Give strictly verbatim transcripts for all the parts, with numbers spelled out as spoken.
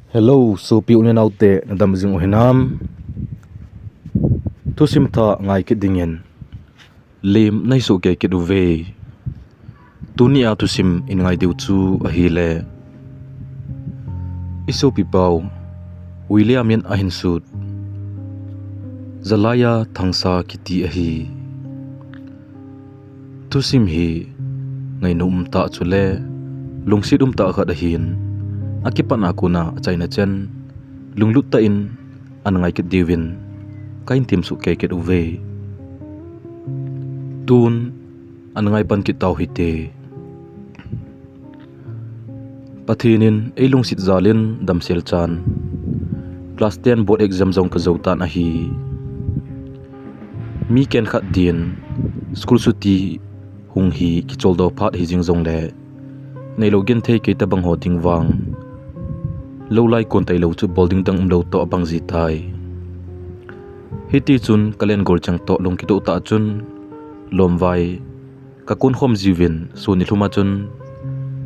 Hello, sopi u le naote, nadam jing u hinam? Thusim thah ngai kit dingin lim nei soh kei kit uve. Tunia thusim in ngai diu chu ahile, i sopi pau William in ahin sut Jalaiya Thangsa kiti ahi. Thusim hi ngainom umtah chule lungset umtah khat ahin, akipatna kona achaina chen lunglut tah in ana ngai kit diuvin kahin temsoh kei kit uve. Tun ana ngai pan kit tau hite. Pathen in eilungset jal in damsel chan class ten board exam jong kajou tan ahi. Mi ken khat din school chuti hung hi kicholdo phat hijing jongle, neilou genthei kei tabang ho ding vang, lou lai kon tailou chu bol ding dang umlou toh abang jitai. Hitichun kalen gol chang toh lung kitoh tah chun lomvai kakon khom jiuvin, sun nilhum a chun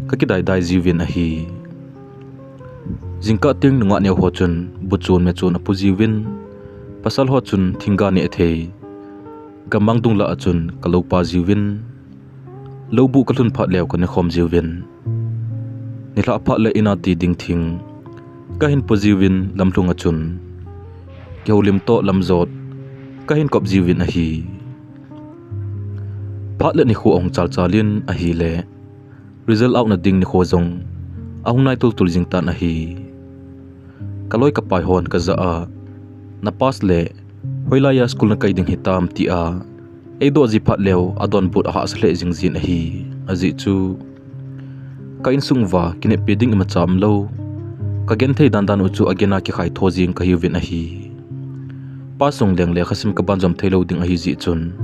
kakidaidai jiuvin ahi. Jingkah teng nungah neo ho chun bu chun me chun apu jiuvin, pasal ho chun thingga neh thei gammang dung lah a chun kaloupa jiuvin, loubuh kalhun phat leu kanekhom jiuvin, nilhah phat le ina ti ding thing kahin po jiuvin, lamlhung a chun kihoulim toh lamjot kahin kop jiuvin ahi. Phat le nikho ahung chalchal in ahile, result out na ding nikho jong ahung nai tultul jing tan ahi. Kaloi kapai hon kajah a, na pass le hoilaiya school nakai ding hitam tia eidoh ji phat leu adonbut ahahsa lheh jingjin ahi. Ajeh chu ka insung uva kineppi ding imacha umlou, kagenthei dandan u chu agena kikhai tho jing kahiuvin ahi. Pass jong leng lekhasim kaban jom theilou ding ahi jeh chun,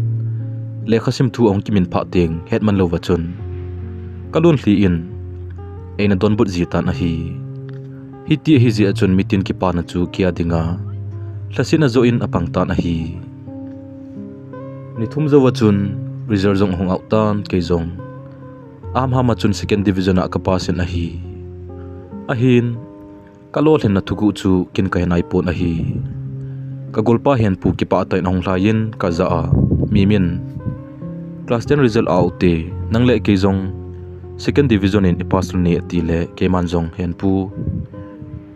lekhasim thu ahung kimin phah teng hetman louva chun kalunlhi in eina donbut ji tan ahi. Hiti ahi jeh a chun mitin kipana chu kia dinga lhasetna joh in apang tan ahi. Nithum jouva chun result jong ahung out tan, kei jong aham ham a chun second division a kapass in ahi. Ahin, kalolhinna thuguh chu kin kahe naipon ahi. Kagolpa Henpu kipah tah in ahung lhai in kajah a, Mimin, class ten result a-ute, nang le kei jong second division in ipass lhon e, atile keiman jong, Henpu,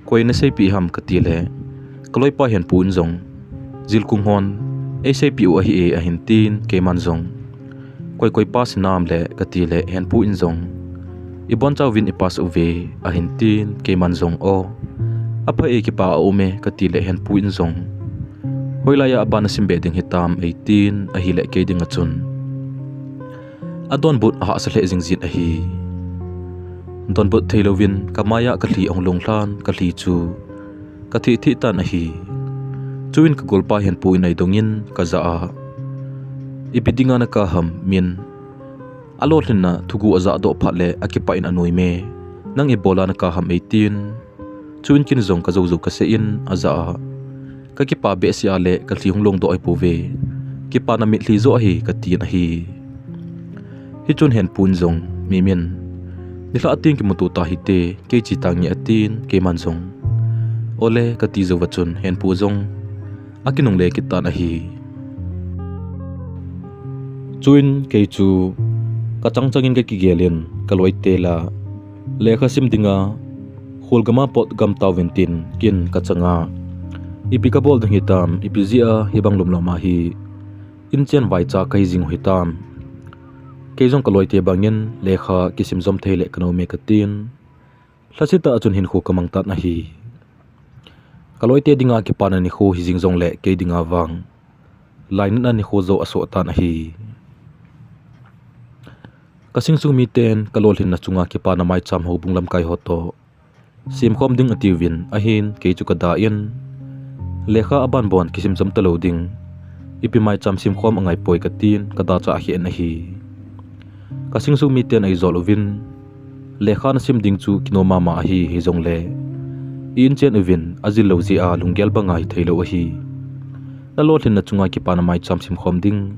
koi naseipeh ham, katile kaloipa Henpu in jong, jilkung hon eiseipeh u ahi e, ahin tin, keiman jong, koi koi pass hinam le, katile Henpu in jong, ibonchauvin ipass uve, ahin tin, keiman jong, o, aphai e, kipa aume, katile Henpu in jong, hoilaiya aban nasim be ding hitam, eitin, ahile kei dinga chun adonbut ahahsa lheh jingjin ahi. Donbut theilouvin kamaiya kalhi ahung lunglhan, kalhi chu katheh theh tan ahi. Chuin kagolpa Henpu in eidongin kajah a, ipi dinga nakap ham Min? Alolhinna thuguh ajahdoh phat le akipah in anoi me, nang ibola nakap ham, eitin. Chuin kin jong kajoujou kasei in ajah a, kakipa behseh a le kalhi hung longdoh ahipouve, kipana mitlhi joh ahi, katin ahi. Hichun Henpu in jong, Mimin, nilhah teng kimuto ta hite, kei che tange, atin, keiman jong, ole, kati jouva chun Henpu jong akinungle kit tan ahi. Chuin kei chu kachang changin kakigel in, kaloite la lekhasim dinga kholgam a pot gam tauvin tin kin kachanga, ipi kabol ding hitam, ipi jeh a hibang lomlom a hi inchen vaicha kahi jing u hitam? Kei jong kaloite bangin lekha kisim jom thei le kanom e, katin, lhasetah a chun hinkho kamang tan ahi. Kaloite dinga kipana nikho hijing jongle kei dinga vang lainatna nikho joh asoh tan ahi. Kasing sung miten kalolhinna chunga kipana maicham houbung lamkai ho toh semkhom ding atiuvin, ahin kei chu kada in, lekha aban bon kisim jom talou ding, ipi maicham semkhom angaipoi, katin, kadachah akheh in ahi. Kasing sung miten eijol uvin, lekha nasim ding chu kinom mama ahi, hijongle i-inchen uvin ajil lou jeh a lunggel banga hitheilou ahi. Nalolhinna chunga kipana maicham simkhom ding,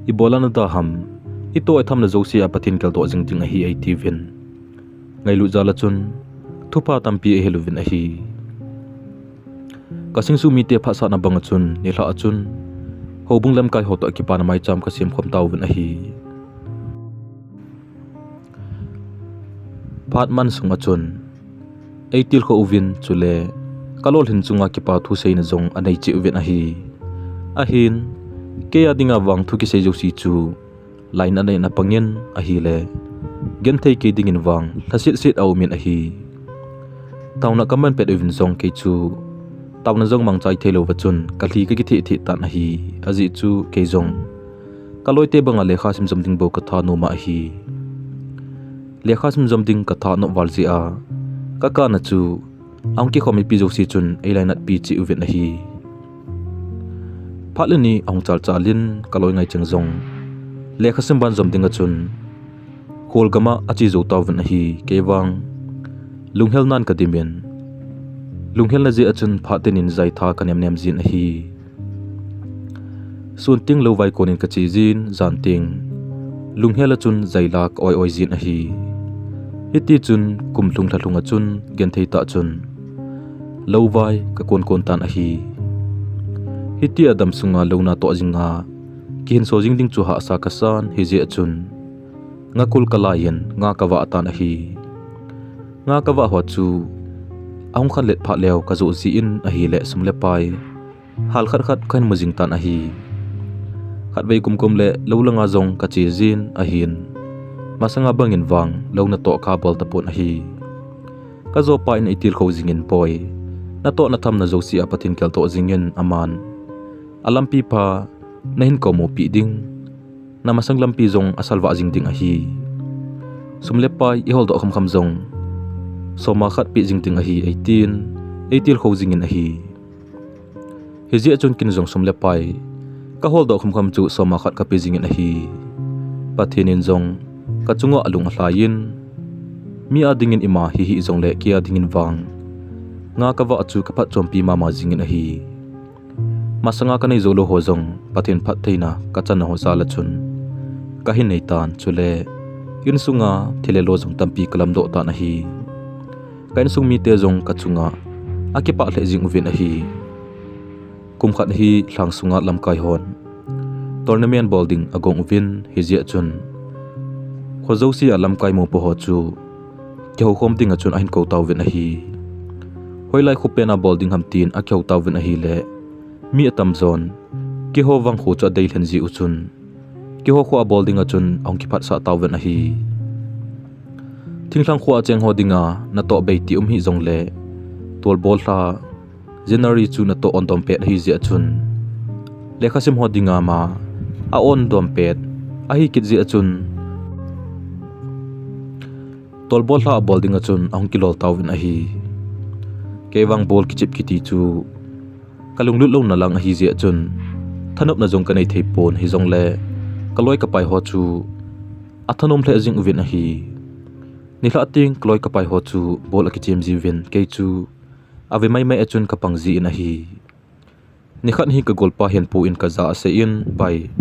ibola nada ham, itoh ithamna jouse a Pathen geldoh jing ding ahi, eitiuvin. Ngailut jal a chun thupha tampi eihil uvin ahi. Ka singsu mite phatsahna bang a chun, nilhah a chun, houbung lamkai ho toh kipana maicham ka sem khom tauvin ahi. Phat man sung a chun, ei tilkhou uvin chule, ka lolhin chunga kipa thu seina jong anei cheh uvin ahi. Ahin, kei a dinga vang thu kisei jouse chu, lainat in ana pangin ahile, genthei kei dingin vang lhasetset a umin ahi. Taona ka man pet uvin jong kei chu, taona jong mangchai thei louva chun ka lhi ka kitheh theh tan ahi. Ajeh chu kei jong, ka loite banga lekha sim jom ding bou ka thanom a ahi. Lekha sim jom ding ka thanom val jeh a, ka kana chu, ahung kikhom mipi jouse chun ei lainatpi cheh uvin ahi. Phat le ni ahung chalchal in ka loi ngai cheng jong, lekha sim ban jom ding a chun, khol gam a ache jou tauvin ahi. Kei vang, lunghel nan ka dimin, lunghelna jeh a chun phat tin in jaitha ka nemnem jin ahi. Sun teng louvai konin ka che jin, jan teng lunghel a chun jaila ka oi oi jin ahi. Hiti chun kum lhung lha lhung a chun genthei tah chun louvai ka kon kon tan ahi. Hiti a dam sunga lou natoh jinga kihinso jing ding chu hahsa ka san, hijeh a chun ngakul ka lai in nga ka vah tan ahi. Nga ka vah ho chu ahung khanlet phat leu ka joh jin ahile sum le pai hal khat khat kahin mu jing tan ahi. Khatvei kumkum le lou langa jong ka che jin ahin, masanga bangin vang lou natoh ka bol tapon ahi. Ka jopa in ei tilkhou jingin, Boi, natoh natham na jouse a Pathen geldoh jingin, aman alampi pha nahin komopi ding, na masang lampi jong asalvah jing ding ahi. Sum le pai i holdoh khamkham jong soma khat pe jing ding ahi, eitin ei tilkhou jingin ahi. Hijeh chun kin jong sum le pai ka holdoh khamkham chu soma khat ka pe jingin ahi. Pathen in jong ka chunga alung alhai in, mi a dingin ima hihi jongle kei a dingin vang nga ka vah chu ka phatchompi mama jingin ahi. Masanga ka nei jou lou ho jong Pathen phattheina ka channa ho jal a chun ka hin nei tan, chule insunga thil le lo jong tampi ka lamdoh tan ahi. Ka insung mite jong ka chunga akipah lheh jing uvin ahi. Kum khat hi lhang sunga lamkai hon tournament bol ding agong uvin, hijeh a chun kho jouse a lamkai mopo ho chu kihoukhom ding a chun ahin kou tauvin ahi. Hoilai khopen a bol ding ham tin akihou tauvin ahile, mi atamjon keiho vang kho chu adei lhen jeh u chun, keiho kho a bol ding a chun ahung kiphatsah tauvin ahi. Thinglhang kho a cheng ho dinga natoh bei ti um hih jongle, tolbol lha January chu natoh on dom pet ahi jeh a chun, lekha sim ho dinga ma a on dom pet ahi kit jeh a chun, tolbol lha a bol ding a chun ahung kilol tauvin ahi. Kei vang bol kichep kiti chu ka lunglut louna lang ahi jeh a chun, thanopna jong ka nei thei pon, hijongle ka loi ka pai ho chu athanom lheh jing uvin ahi. Nilhah teng ka loi ka pai ho chu bol akichem jiuvin, kei chu ave maimai a chun ka pang jin ahi. Nikhat hi ka golpa Henpu in ka ja asei in, Bai,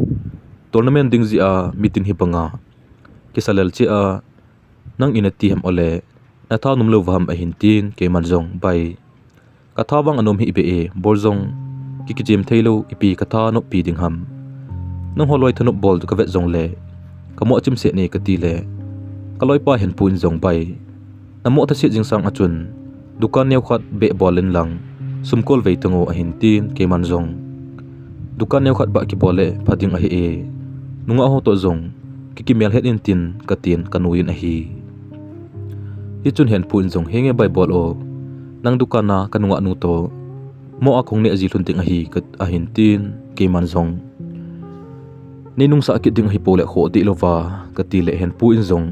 tournament ding jeh a meeting hi banga kisa lel cheh a, nang in ati ham ole, na thanom lou va ham, ahin tin, keiman jong, Bai, ka tha vang anom hih beh e, bol jong ki kichem thei lou, ipi ka thanoppi ding ham. Nangho loi thanop bol ka vet jongle ka mo chim seh ne, ka tile, ka loipa Henpu in jong, Bai, na mo thaset jing sang a chun dukan neo khat beh bol in lang, sum kol vei tang o, ahin tin, keiman jong, dukan neo khat bah kibol le pha ding ahi e, nungah ho toh jong ki kimel het in tin, ka tin ka nuiyin ahi. Hichun Henpu in jong, Henge Bai, bol o, nang dukan a ka nungah nu toh mo a kahung neh ji lhon ding ahi, ka, ahin tin, keiman jong, Nei nungsah kit ding ahipou le khoh deh louva, ka tile, Henpu in jong,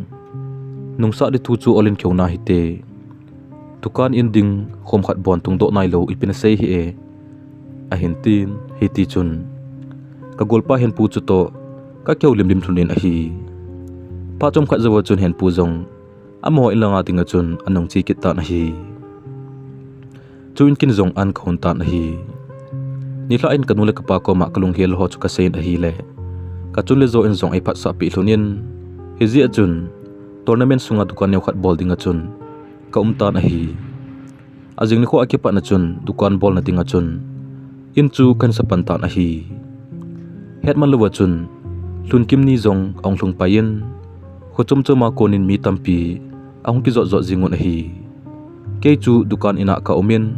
Nungsah ding thu chu ol in kihou na hite, dukan in ding khom khat bon tungdoh nailou, ipi nasei hih e, ahin tin, hitichun ka golpa Henpu chutoh ka kihou limlim lhon in ahi. Phat chomkhat jouva chun Henpu jong amaho in langa dinga chun anung che kit tan ahi. Chuin kin jong an kahon tan ahi. Nilhah in kanu le kapa koma kalunggel ho chu kaseiyin ahile, kachun le jo in jong eiphatsahpi lhon in, hijeh a chun tournament sunga dukan neo khat bol dinga chun kaum tan ahi. Ajing nikho a kipat na chun dukan bolna dinga chun in chu kahin sapan tan ahi. Hetman louva chun Lhunkim ni jong ahung lhung pai in, kho chom chom a kon in mi tampi ahung kijot jot jing un ahi. Kei chu dukan in a ka um in,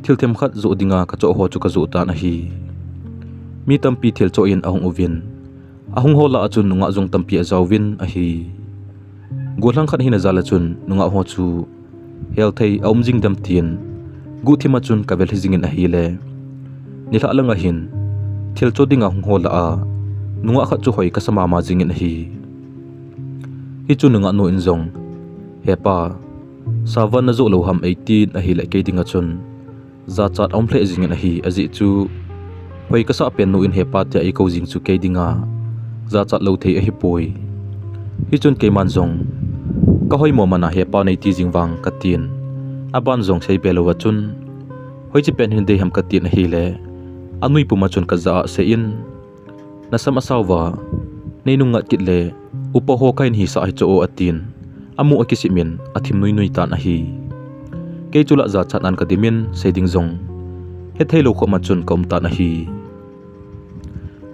thil themkhat joh dinga kachoh ho chu kajoh tan ahi. Mi tampi thil choh in ahung uvin, ahung ho lah a chun nungah jong tampi ajaovin ahi. Gollhang khat hina jal a chun nungah ho chu hel thei aum jing dem tin, guhthim a chun kavel hi jingin ahile, nilhah langa hin thil choh dinga hung ho lah a nungah khat chu hoi kasa mama jingin ahi. Hichun nungah nu in jong, "He pa, savan najoh lou ham?" eitin ahile kei dinga chun, "Jachat aum lheh jingin ahi, ajeh chu hoi kasah pen nu in he pa tia eikou jing chu kei dinga jachat lou thei ahipoi." Hichun keiman jong, "Kahoi mo mana he pa neiti jing vang," katin, aban jong seibe louva chun, "Hoiche pen hin dei ham?" katin ahile, anui puma chun kajah a asei in, "Nasam asao va, neinung ngat kit le, upa ho kahin hisah hichu o," atin, amu akisim in athim nui nui tan ahi. Kei chu lah jachat nan kadim in sei ding jong hethei lou khop ma chun kaum tan ahi.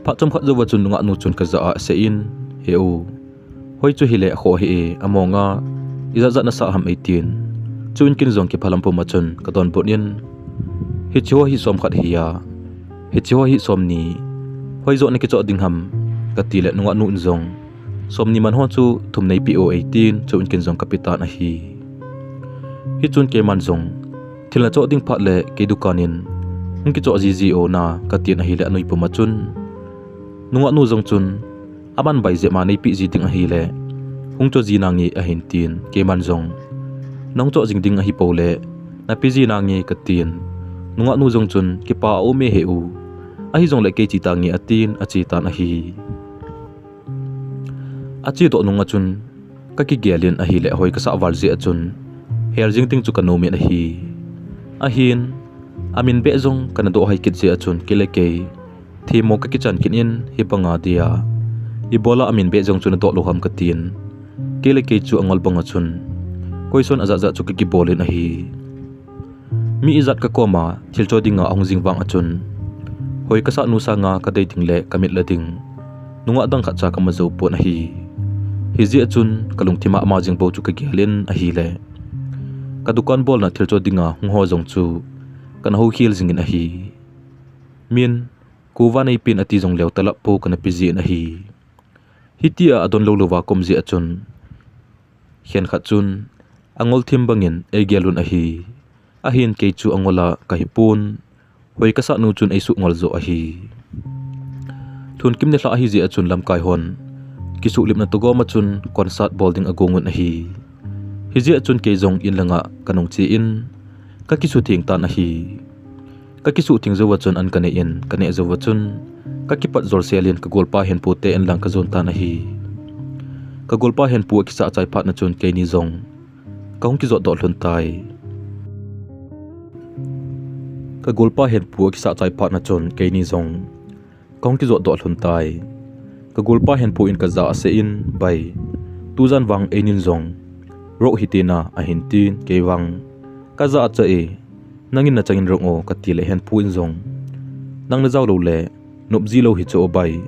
Phat chomkhat jouva chun nungah nu chun kajah a asei in, "He u, hoi chu hile akhoh ahi e, among a, ijat jat nasah ham?" eitin. Chuin kin jong kiphalam puma chun kadonbut in, "Hiche ho hi somkhat hi a, hiche ho hi somni, hoi joh nakichoh ding ham?" katile nungah nu in jong, "Somni man ho chu thum neipeh o," eitin, chuin kin jong kape tan ahi. Hichun keiman jong, "Thil nachoh ding phat le kei dukan in hung kichoh jiji o na," katin ahile anui puma chun, nungah nu jong chun, "Aman bai jep ma neipeh ji ding ahile hung choh ji nange," ahin tin, keiman jong, "Nahung choh jing ding ahipou le nape ji nange," katin, nungah nu jong chun, "Kipa aum e he u, ahijongle kei che tange," atin ache tan ahi. Ache doh nunga chun kakigel in ahile, hoi kasah val jeh a chun hel jing ding chu kanom in ahi. Ahin, amin beh jong kana doh hai kit jeh a chun kei le kei themmo kakichan kit in, "Hibanga dia ibola amin beh jong chu nadoh lou ham?" katin, kei le kei chu angol banga chun question ajat jat chu kakibol in ahi. Mi ijat kakoma thil choh dinga ahung jing vang a chun, hoi kasah nu sanga kadei ding le kamit la ding nungah dang khat cha kamu jou pon ahi. Hijeh a chun kalungthim a ama jing bou chu kagel in ahile, kadukan bolna thil choh dinga hung ho jong chu kana houkhel jingin ahi. Min, "Kova neipen," ati jongleu talap pou kana pe jin ahi. Hitia adon lou louva kaum jeh a chun, khenkhat chun angol thim bangin eigel un ahi. Ahin kei chu angol a kahipon, hoi kasah nu chun eisuh ngol joh ahi. Lhunkim nilhah ahijeh a chun lamkai hon kisuhlipna togom a chun concert bol ding agong un ahi. Hijeh a chun kei jong in langa kanung che in kakisutheng tan ahi. Kakisutheng jouva chun an kanei in, kaneh jouva chun kakipat jolsel in kagolpa Henpu te in lang kajon tan ahi. Kagolpa Henpu akisah chai phat na chun keini jong kahung kijot doh lhon tai. Kagolpa Henpu akisah chai phat na chun keini jong kahung kijot doh lhon tai. Kagolpa Henpu in kajah a asei in, "Bai, tujan vang einin jong roh hite na," ahin tin, kei vang kajah a, "Cha e, nangin nachangin rong o," katile Henpu in jong, "Nang najao lou le nop ji lou hichu o bai,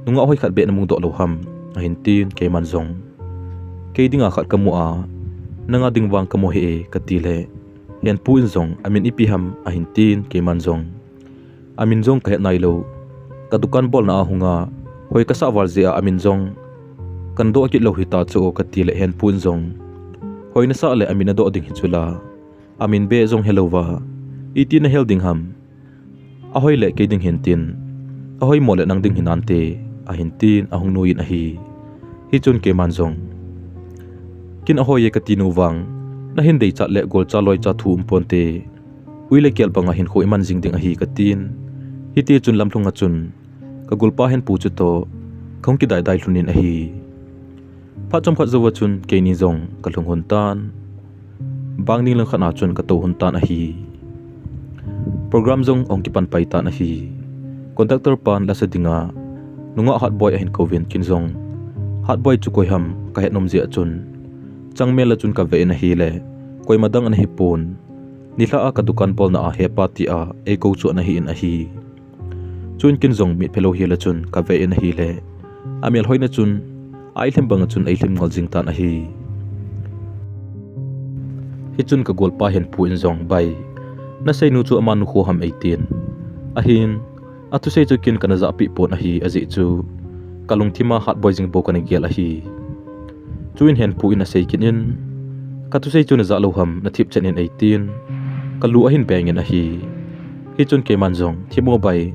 nungah hoi khat beh namu doh lou ham?" ahin tin, keiman jong, "Kei dinga khat kamu a, nanga ding vang kamu hih e," katile Henpu in jong, "Amin ipi ham?" ahin tin, keiman jong, "Amin jong kahet nailou, kadukan bolna a hunga hoi kasah val jeh a amin jong kana doh kit lou hita chu o," katile Henpu in jong, "Hoi nasah le amin nadoh ding hichu la, amin beh jong helouva iti nahel ding ham? Ahoi le kei ding hintin, ahoimo le nang ding hinante," ahin tin ahung nui in ahi. Hichun keiman jong, "Kin ahoi e kati nu vang, nahin deichat le golcha loicha thu um ponte, ui le kel banga hinkho iman jing ding ahi," katin. Hitichun lamlhunga chun kagolpa Henpu chutoh kahung kidaidai lhon in ahi. Phat chomkhat jouva chun keini jong kalhung lhon tan. Bang ding lang khat a chun katou lhon tan ahi. Program jong ahung kipan pai tan ahi. Conductor pan lasa dinga nungah Hatboi ahin kouvin, kin jong Hatboi chu koi ham kahet nom jeh a chun changmel a chun kave in ahile, koima dang ana hipon, nilhah a ka dukan bolna a hepa tia eikou chu ana hi in ahi. Chuin ken jong mitphe lou hel a chun kave in ahile, amel hoina chun, ailhem banga chun eilhem ngol jing tan ahi. Hichun ka golpa Henpu in jong, "Bai, nasei nu chu amanu kho ham?" eitin. Ahin, "Athusei chu ken kana jah peh pon ahi, ajeh chu kalungthim a Hatboi jing bou kana gel ahi." Chuin Henpu in asei kit in, "Kathusei chu najah lou ham, nathip chen in," eitin. Kalu ahin beng in ahi. Hichun keiman jong, "Thip mo bai,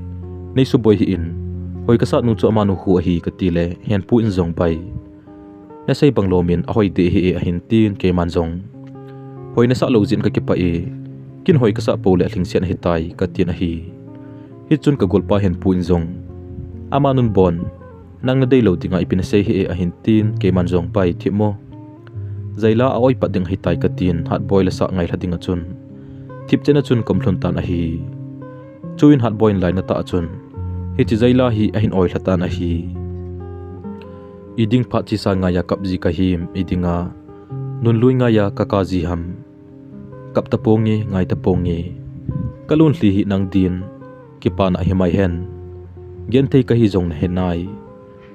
nei suboi hih in, hoi kasah nu chu amanu kho ahi," kati le, Henpu in jong, "Bai, nasei bang lom in ahoi deh hih e," ahin tin, keiman jong, "Hoi nasah lou jeh in kakipah e, ken hoi kasah pou le alhingset ahitai," katin ahi. Hichun ka golpa Henpu in jong, "Amanun bon, nang nadei lou dinga ipi nasei hih e," ahin tin, keiman jong, "Bai, thip mo. Jaila a-oi pat ding ahitai," katin, Hatboi lasah ngailha dinga chun thip chen a chun kaum lhon tan ahi. Chuin Hatboi in lainatah a chun, "Hiche jaila hi ahin oilha tan ahi. Iding phat chesa ngaiya kap ji kahim, idinga nunlui ngaiya kaka ji ham. Kap taponge, ngai taponge. Kalunlhi hi nang din kipana ahi mai hen. Genthei kahi jong nahe nai.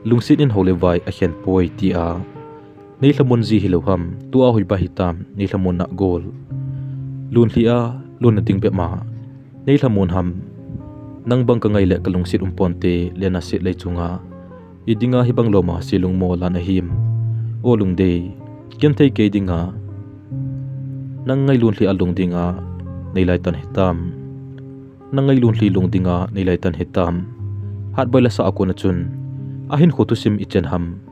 Lungset in hou le vai akhen poi," tia, "Nei lhamon ji hilou ham, tua hoiba hitam, nei lhamon na gol. Lunlhi a, lun nading bep ma. Nei lhamon ham. Nang bang kangai le kalungset um ponte, le naset lei chunga idinga hibang loma selung mo la nahim. O lungdei, genthei kei dinga nang ngai lunlhi a lung dinga nei lai tan hitam. Nang ngai lunlhi lung dinga nei lai tan hitam." Hatboi lasah a kona chun, "Ahin kho thusim ichen ham.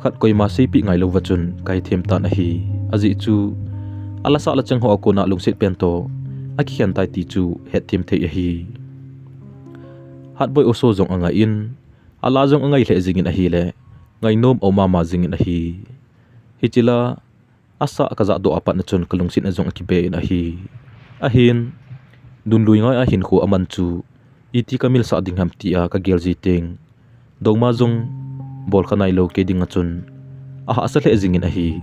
Khat koima seipeh ngai louva chun kahe them tan ahi. Ajeh chu alasah lachang ho a kona lungset pen toh akikhen tai ti chu het them thei ahi." Hatboi oso jong angai in, ala jong angai lheh jing in ahile, ngainom aum mama jing in ahi. Hiche la asah kajah doh a pat na chun kalungset na jong akibe in ahi. Ahin, nunlui ngai a hinkho aman chu iti kamilsah ding ham tia kagel ji teng, dongma jong bolkha nailou kei dinga chun ahahsa lheh jing in ahi.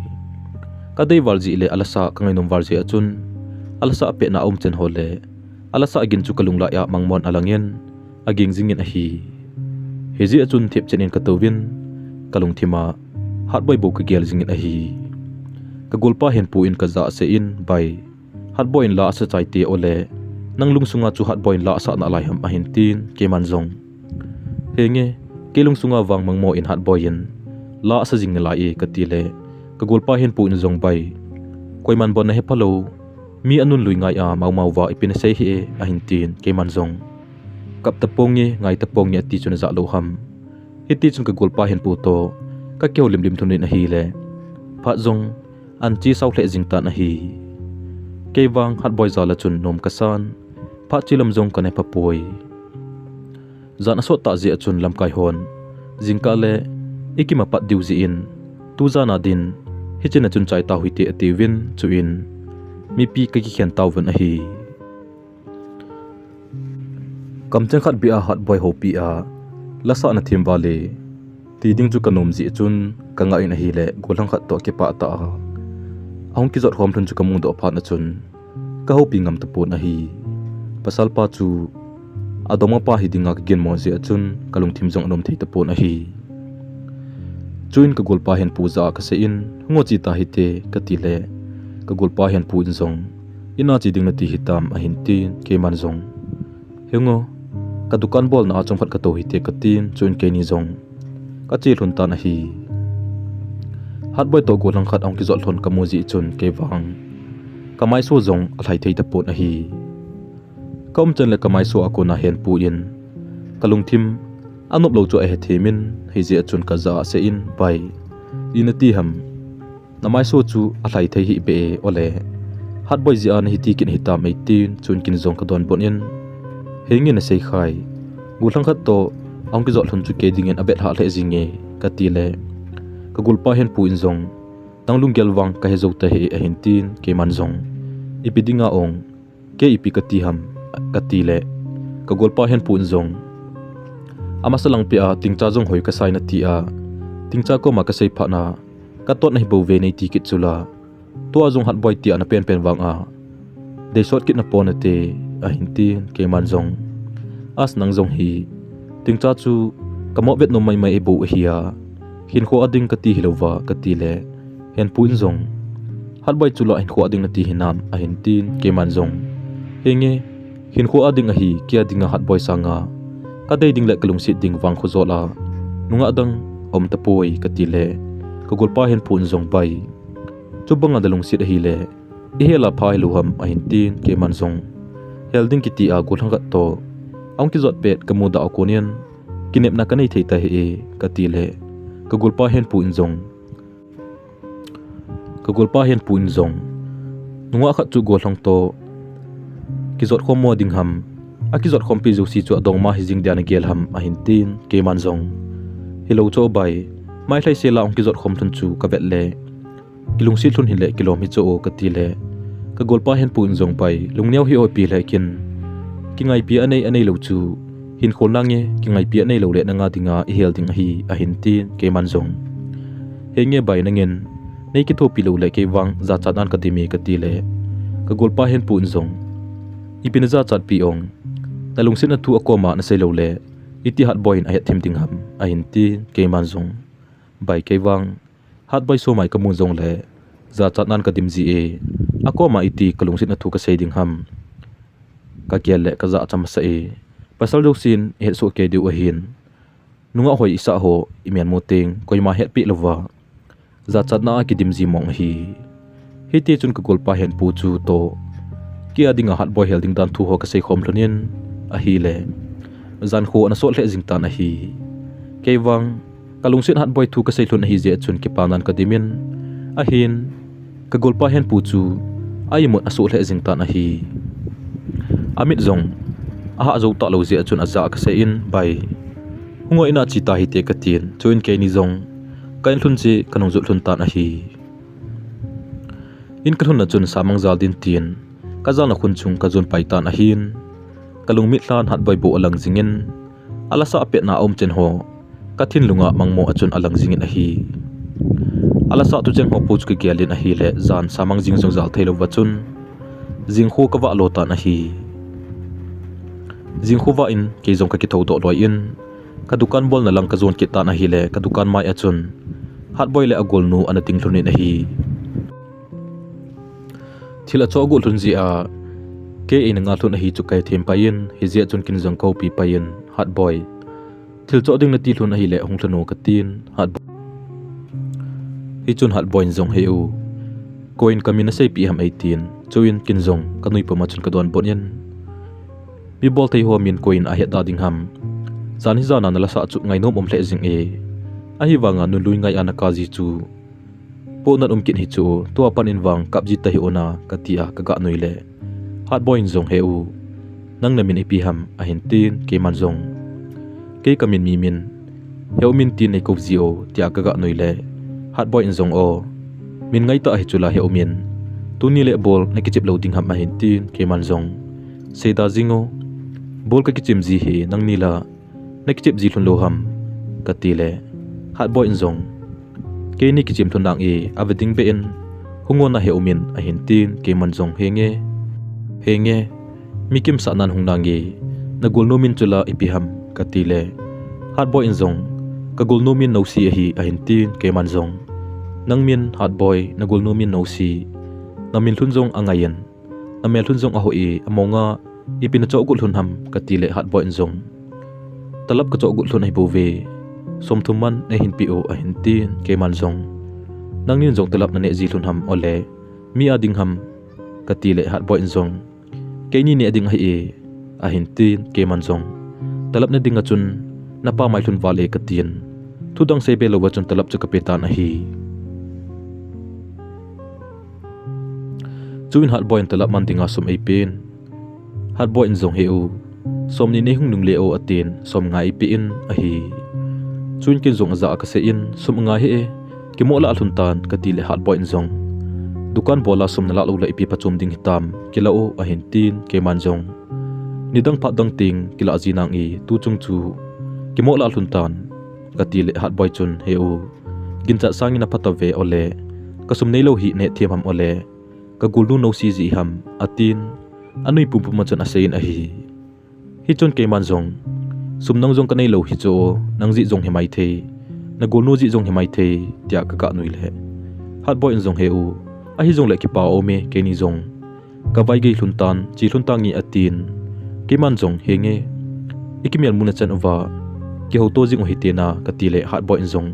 Kadei val jeh le alasa kangainom val jeh a chun, alasa petna aum chen ho le alasa gin chu kalung lai a mangmon alang in, aging jing in ahi. Hijeh a chun thip chen in katouvin, kalungthim a Hatboi bou kagel jing in ahi. Kagolpa Henpu in kajah seh in, "Bai, Hatboi in la asa chai te ole, nang lungsunga chu Hatboi in la asah nalai ham?" ahin tin, keiman jong, "Henge, kei lungsunga vang mangmo in Hatboi in la asa jing nalai e," kati le, kagolpa Henpu in jong, "Bai, koiman bon nahe phalou, mi anunlui ngai a maomao va ipi nasei hih e," ahin tin, keiman jong, "Kap taponge, ngai taponge ati chu najah lou ham? Hiti chun kagolpa Henpu toh kakihoulim lim lhon in ahile, phat jong anche sao lheh jing tan ahi. Kei vang Hatboi jal a chun nom kasan, phat che lam jong kana he pha poi. Jan asot tah jeh a chun lamkai hon jingkah le ikimapat diu jeh in, tujan a din hiche na chun chai tau hite," atiuvin, chuin mipi kakikhen tauvin ahi. Kamcheng khat beh a Hatboi houpi a, "Lasa nathem val e," ti ding chu kanom jeh chun kangah in ahile, gollhang khat toh kipah tah a ahung kijot khom lhon chu kamudoh phat na chun kahoupi ngam tapon ahi. Pasalpa chu adongmapa hi dinga kaginmo jeh a chun kalungthim jong anom thei tapon ahi. Chuin kagolpa Henpu jah a kasei in, "Hung o che ta hite," kati le, kagolpa Henpu in jong, "Ina che ding nati hitam?" ahin tin, keiman jong, "Henge, kadukan bolna a chomkhat katou hite," katin, chuin keini jong kache lhon tan ahi. Hatboi toh gollhang khat ahung kijot lhon kamu jeh chun kei vang kamaiso jong alhai thei tapon ahi. Kaum chan le kamaiso a kona Henpu in kalungthim anop lou chu ahe them in, hijeh a chun kajah a seh in, "Bai, ina ti ham? Namaiso chu alhai thei hih beh e, ole Hatboi jeh a nahi ti kit hitam?" eitin, chuin ken jong kadonbut in, "Henge nasei khai, gollhang khat toh ahung kijot lhon chu kei dingin avet hah lheh jing e," kati le, kagolpa Henpu in jong, "Nang lunggel vang kahe jou tahih e," ahin tin, keiman jong, "Ipi dinga ong, kei ipi kati ham?" kati le, kagolpa Henpu in jong, "Amasa lang peh a Tingcha jong hoi kasai nati a, Tingcha koma kasei phat na, katot nahi bouve nei ti kit chu la, tua jong Hatboi tia napenpen vang a, Dei sot kit na pon ate, ahin tin, keiman jong. As nang jong hi, tingcha chu, ka mo vet nom maimai e bou ahi a, hinkho a ding kati hilouva, kati le, Henpu in jong, Hatboi chu la hinkho a ding nati hinam, ahin tin, keiman jong. Henge, hinkho a ding ahi, kei a dinga Hatboi sanga, ka dei ding le ka lungset ding vang khojol a, nungah dang, um tapoi, kati le, ka golpa Henpu in jong bai. Chubanga da lungset ahile, i hel a pha hilou ham, ahin tin, keiman jong. Hel ding kiti a gollhang khat toh, ahung kijot pet ka muda a konin, kinepna ka nei thei tahih e, kati le, ka golpa Henpu in jong. Ka golpa Henpu in jong, nungah khat chu gollhang toh, kijot khom mo ding ham, a kijot khompi jouse chu adongma hijing dia na gel ham, ahin tin, keiman jong. Hilou chu bai, mai lhaisel a ahung kijot khom lhon chu ka vet le, kilungset lhon hile, kilom hi chu kati le, ka golpa Henpu in jong bai, lungneo hih o ipi le kin. Kingaipi anei, anei lou chu, hinkho nange, kingaipi anei lou le nanga dinga i hel ding ahi, ahin tin, keiman jong. Henge bai nangin, nei kithopi lou le kei vang, jachat nan ka dim e kati le, ka golpa Henpu in jong. Ipi na jachatpi ong, na lungsetna thu akoma na sei lou le, iti Hatboi in ahet thim ding ham, ahin tin, keiman jong. Bai kei vang, Hatboi somai ka mu jong le, jachat nan ka dim ji e, akoma iti ka lungsetna thu ka sei ding ham. Ka gel le ka jachat masa e, pasal jousen i het soh kei diu ahin. Nungah hoi i sah ho, i mel mu teng, koima hetpi louva. Jachatna a kidim ji mong ahi. Hiti chun ka golpa Henpu chu toh, kei a dinga Hatboi hel ding dan thu ho ka sei khom lhonin, ahile. Jankho ana sot lheh jing tan ahi. Kei vang, ka lungset Hatboi thu ka sei lhon ahi jeh chun kipa nan ka dimin, ahin, ka golpa Henpu chu, a imut a sot lheh jing tan ahi. Amit jong, a hah jou talou jeh chun aja ka sei in, bai. Hung o in a che ta hite ka tin, chuin keini jong, ka in lhun che, ka nung jot lhun tan ahi. In ka lhun na chun samang jal din tin, ka jalna khun chung ka jon pai tan ahin, ka lungmit lhan Hatboi bou alang jingin, a lasa a petna a um chen ho, ka thinlunga mangmo a chun alang jingin ahi. A lasa tu cheng ho pu chu ka gel in ahile, jan samang jing jong jal thei louva chun, jingkho ka vah lo tan ahi. Jingkho vah in, kei jong ka kithou doh loi in, ka dukan bolna lang ka jon kit tan ahile, ka dukan mai a chun, Hatboi le a golnu ana ding lhon in ahi. Thil a choh got lhon jeh a, kei eina nga lhon ahi chu ka he them pai in, hijeh chun kin jong ka houpi pai in, Hatboi. Thil choh ding nati lhon ahile hung lhon o ka tin, Hatboi. Hichun Hatboi in jong he u. Koiin ka min na seipeh ham eitin, chuin kin jong ka nui pum a chun ka donbut in. Mi bolthei ho min koiin ahet da ding ham. Jan hi jan a na lasa chu ngainom um lheh jing e. Ahivanga nunlui ngai a na kap ji chu. Pohnat um kit hi chu, tua pat in vang kap ji tahih un a, ka ti a, ka ga nui le. Hatboi in jong he u. Nang na min ipi ham, ahin tin, keiman jong. Kei ka min Mimin. Heumin tin nei kou ji o, tia ka ga nui le. Hatboi in jong o. Min ngai tah hi chu la Heumin. Tuni le bol na kichep lou ding ham, ahin tin, keiman jong. Seida jing o. Bol ka kichep ji hi, nangni la. Na kichep ji lhon lou ham, ka ti le. Hatboi in jong. Keini kichep lhon nange, ave ding beh in. Hung o na Heumin, ahin tin, keiman jong henge. Henge. Mi kimsah nan hung nange. Na golnu min chu la ipi ham, ka ti le. Hatboi in jong. Ka golnu min Nosi ahi, ahin tin, keiman jong. Nang min, Hatboi, na golnu min Nosi. Na min lhon jong angai in. Na mel lhon jong ahoh e, among a, ipi na choh got lhon ham, ka ti le Hatboi in jong. Talap ka choh got lhon ahi bou ve. Som thum man, nei hin pe o, ahin tin, keiman jong. Nangnin jong talap na neh ji lhon ham, ole. Mi a ding ham, ka ti le Hatboi in jong. Keini neh ding ahi e, ahin tin, keiman jong. Talap ne ding a chun, na pa mai lhon val e, ka tin. Thu dang sei be lou a chun talap chu ka pe tan ahi. Chuin Hatboi in talap man dinga sum eipen. Hatboi in jong he u. Som ni nei hung nung le o atin, som nga eipe in ahi. Chuin kin jong aja a ka sei in, sum nga he e. Kimoh lah lhon tan, ka ti le Hatboi in jong. Dukan bol a sum na lah lou le ipi phachom ding hitam, kila o ahin tin, keiman jong. Nidang phat dang teng, kila ji nange, tu chung chu. Kimoh lah lhon tan, ka ti le Hatboi chun, he u. Ginchat sangin apha tave ole. Ka sum nei lou hi neh them ham ole. ka golnu nousea jeh ham, atin, anui pumpum a chun aseiyin ahi. Hichun keiman jong, sum nang jong kanei lou hi chu, nang jeh jong hi maithei, na golnu jeh jong hi maithei, tia ka kah nui le. Hatboi in jong he u, ahi jongle kipa aume, keini jong. Ka vaigei lhun tan, che lhun tange atin. Keiman jong, henge, i kimelmu na chan uva, kihouto jing u hite na, kati le Hatboi in jong.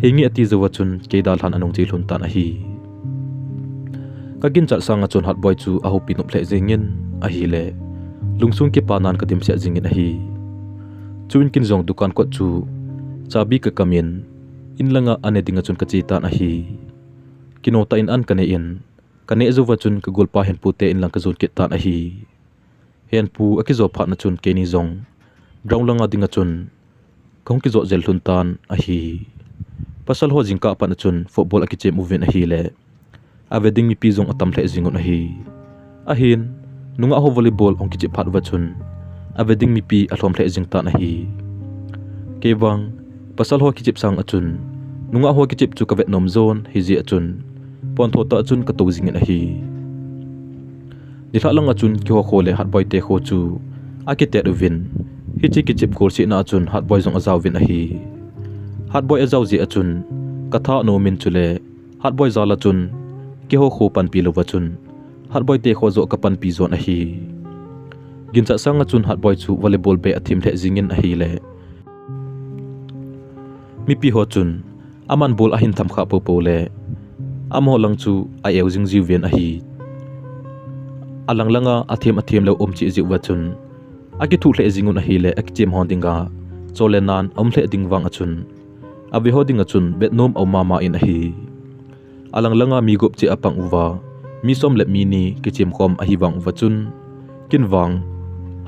Henge ati jouva chun, kei dalhan anung che lhun tan ahi. Ka ginchat sanga chun Hatboi chu ahoupi nop lheh jengin ahile, lungsung kipanan ka dimset jingin ahi. Chuin kin jong dukan kot chu chabi ka kamin, in langa an ne dinga chun ka che tan ahi. Kino tah in an ka nei in, ka neh jouva chun ka golpa Henpu te in lang ka jon kit tan ahi. Henpu a kijo phat na chun keini jong ground langa dinga chun ka hung kijot jel lhun tan ahi. Pasal ho jingkah pat na chun football a kichem uvin ahile, a ve ding mipi jong atam lheh jing un ahi. Ahin, nungah ho volleyball hung kichep phat uva chun, a ve ding mipi alhom lheh jing tan ahi. Kei vang, pasal ho kichep sang a chun, nungah ho kichep chu ka vet nom jon, hijeh a chun, pon tho tah a chun ka tou jingin ahi. Nilhah langa chun keiho kho le Hatboi te kho chu akitet uvin. Hiche kichep golsehna a chun Hatboi jong ajao vin ahi. Hatboi ajao jeh a chun ka tha nom in chule Hatboi jal a chun keiho kho panpi louva chun Hatboi te kho joh ka panpi jon ahi. Ginchat sanga chun Hatboi chu volleyball beh a thim lheh jingin ahile, mipi ho chun aman ball ahin tham kha popo le, amaho lang chu a eu jing jiuvin ahi. Alang langa athem athem lou um cheh jeh uva chun, akithuh lheh jing un ahile, akichem ho dinga chol le nan aum lheh ding vang a chun, a ve ho dinga chun vet nom aum mama in ahi. Alang langa mi gup cheh apang uva, mi som le mi ni kichem khom ahi vang uva chun, kin vang,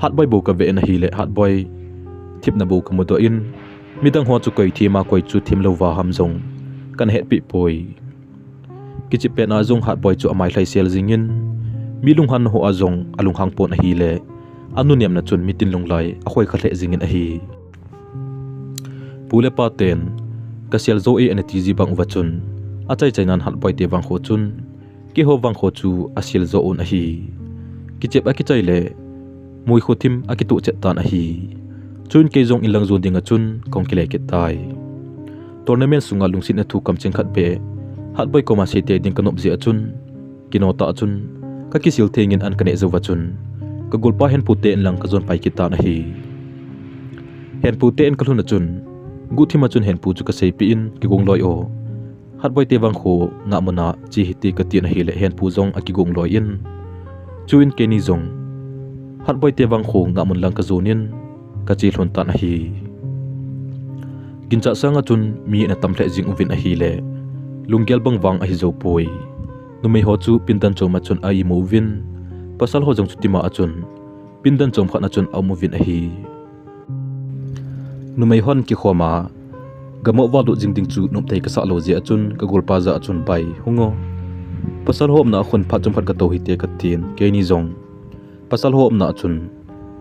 Hatboi bou ka ve in ahile, Hatboi themna bou ka mudoh in, midang ho chu koi them a koi chu them lou va ham jong kana hetpi poi. Kichep pet na jong Hatboi chu amai lhaisel jingin, mi lunghan ho a jong alunghang pon ahile, anu nemna chun mitin lunglai akhoi kha lheh jingin ahi. Pu le pa ten, ka sel jo e ana ti ji bang uva chun, achai chai nan Hatboi te vang kho chun, keiho vang kho chu asel jo un ahi. Kichep akichai le, mui kho thim akitoh chet tan ahi. Chuin kei jong in lang jon dinga chun, ka hung kile kit tai. Tournament sunga lungsetna thu kamcheng khat beh, Hatboi koma seite ding ka nop jeh a chun, kino tah a chun, ka kisil thengin an ka neh jouva chun, ka golpa Henpu te in lang ka jon pai kit tan ahi. Henpu te in ka lhun a chun, guhthim a chun Henpu chu ka seipeh in, kigong loi o. Hatboi te vang kho ngahmun a che hite ka tin ahile, Henpu jong akigong loi in. Chuin keini jong, Hatboi te vang kho ngahmun lang ka jon in, ka che lhun tan ahi. Ginchat sanga chun mi ana tam lheh jing uvin ahile, lunggel bang vang ahi jou poi. Numei ho chu pindan chom a chun a imu uvin, pasal ho jong chu tima a chun, pindan chom khat na chun aum uvin ahi. Numei hon kikhom a, gam a valut jing ding chu nomtei ka sah lou jeh a chun, ka golpa jah a chun, bai, hung o. Pasal ho umna a khun phat chomkhat ka tou hite ka tin, keini jong pasal ho umna a chun,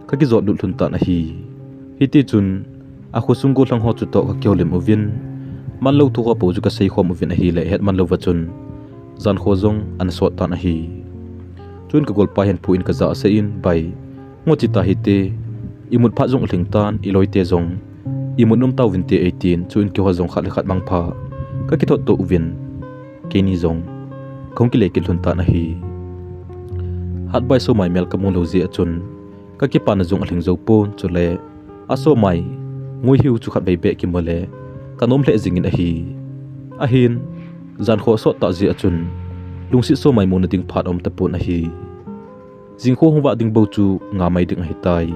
ka kijot lut lhun tan ahi. Hiti chun, a khosung gollhang ho chu toh ka kihoulim uvin, manlou thu ho pou chu ka seikhom uvin ahile, het manlou va chun, jan kho jong ana sot tan ahi. Chuin ka golpa Henpu in ka jah a asei in, bai, ngo che ta hite, imut phat jong alhing tan, iloi te jong imut nom tauvin te eitin, chuin keiho jong khat le khat mangpha ka kithot to uvin, keini jong ka hung kile kit lhun tan ahi. Hatboi somai mel ka mu lou jeh a chun, ka kipana jong alhing jou pon, chule asomai ngui hiu chu khatvei beh kimu le, ka nom lheh jingin ahi. Ahin, jan kho sot tah jeh a chun, lungset somai muna ding phat aum tapon ahi. Jingkho hung vah ding bou chu nga mai ding ahitai.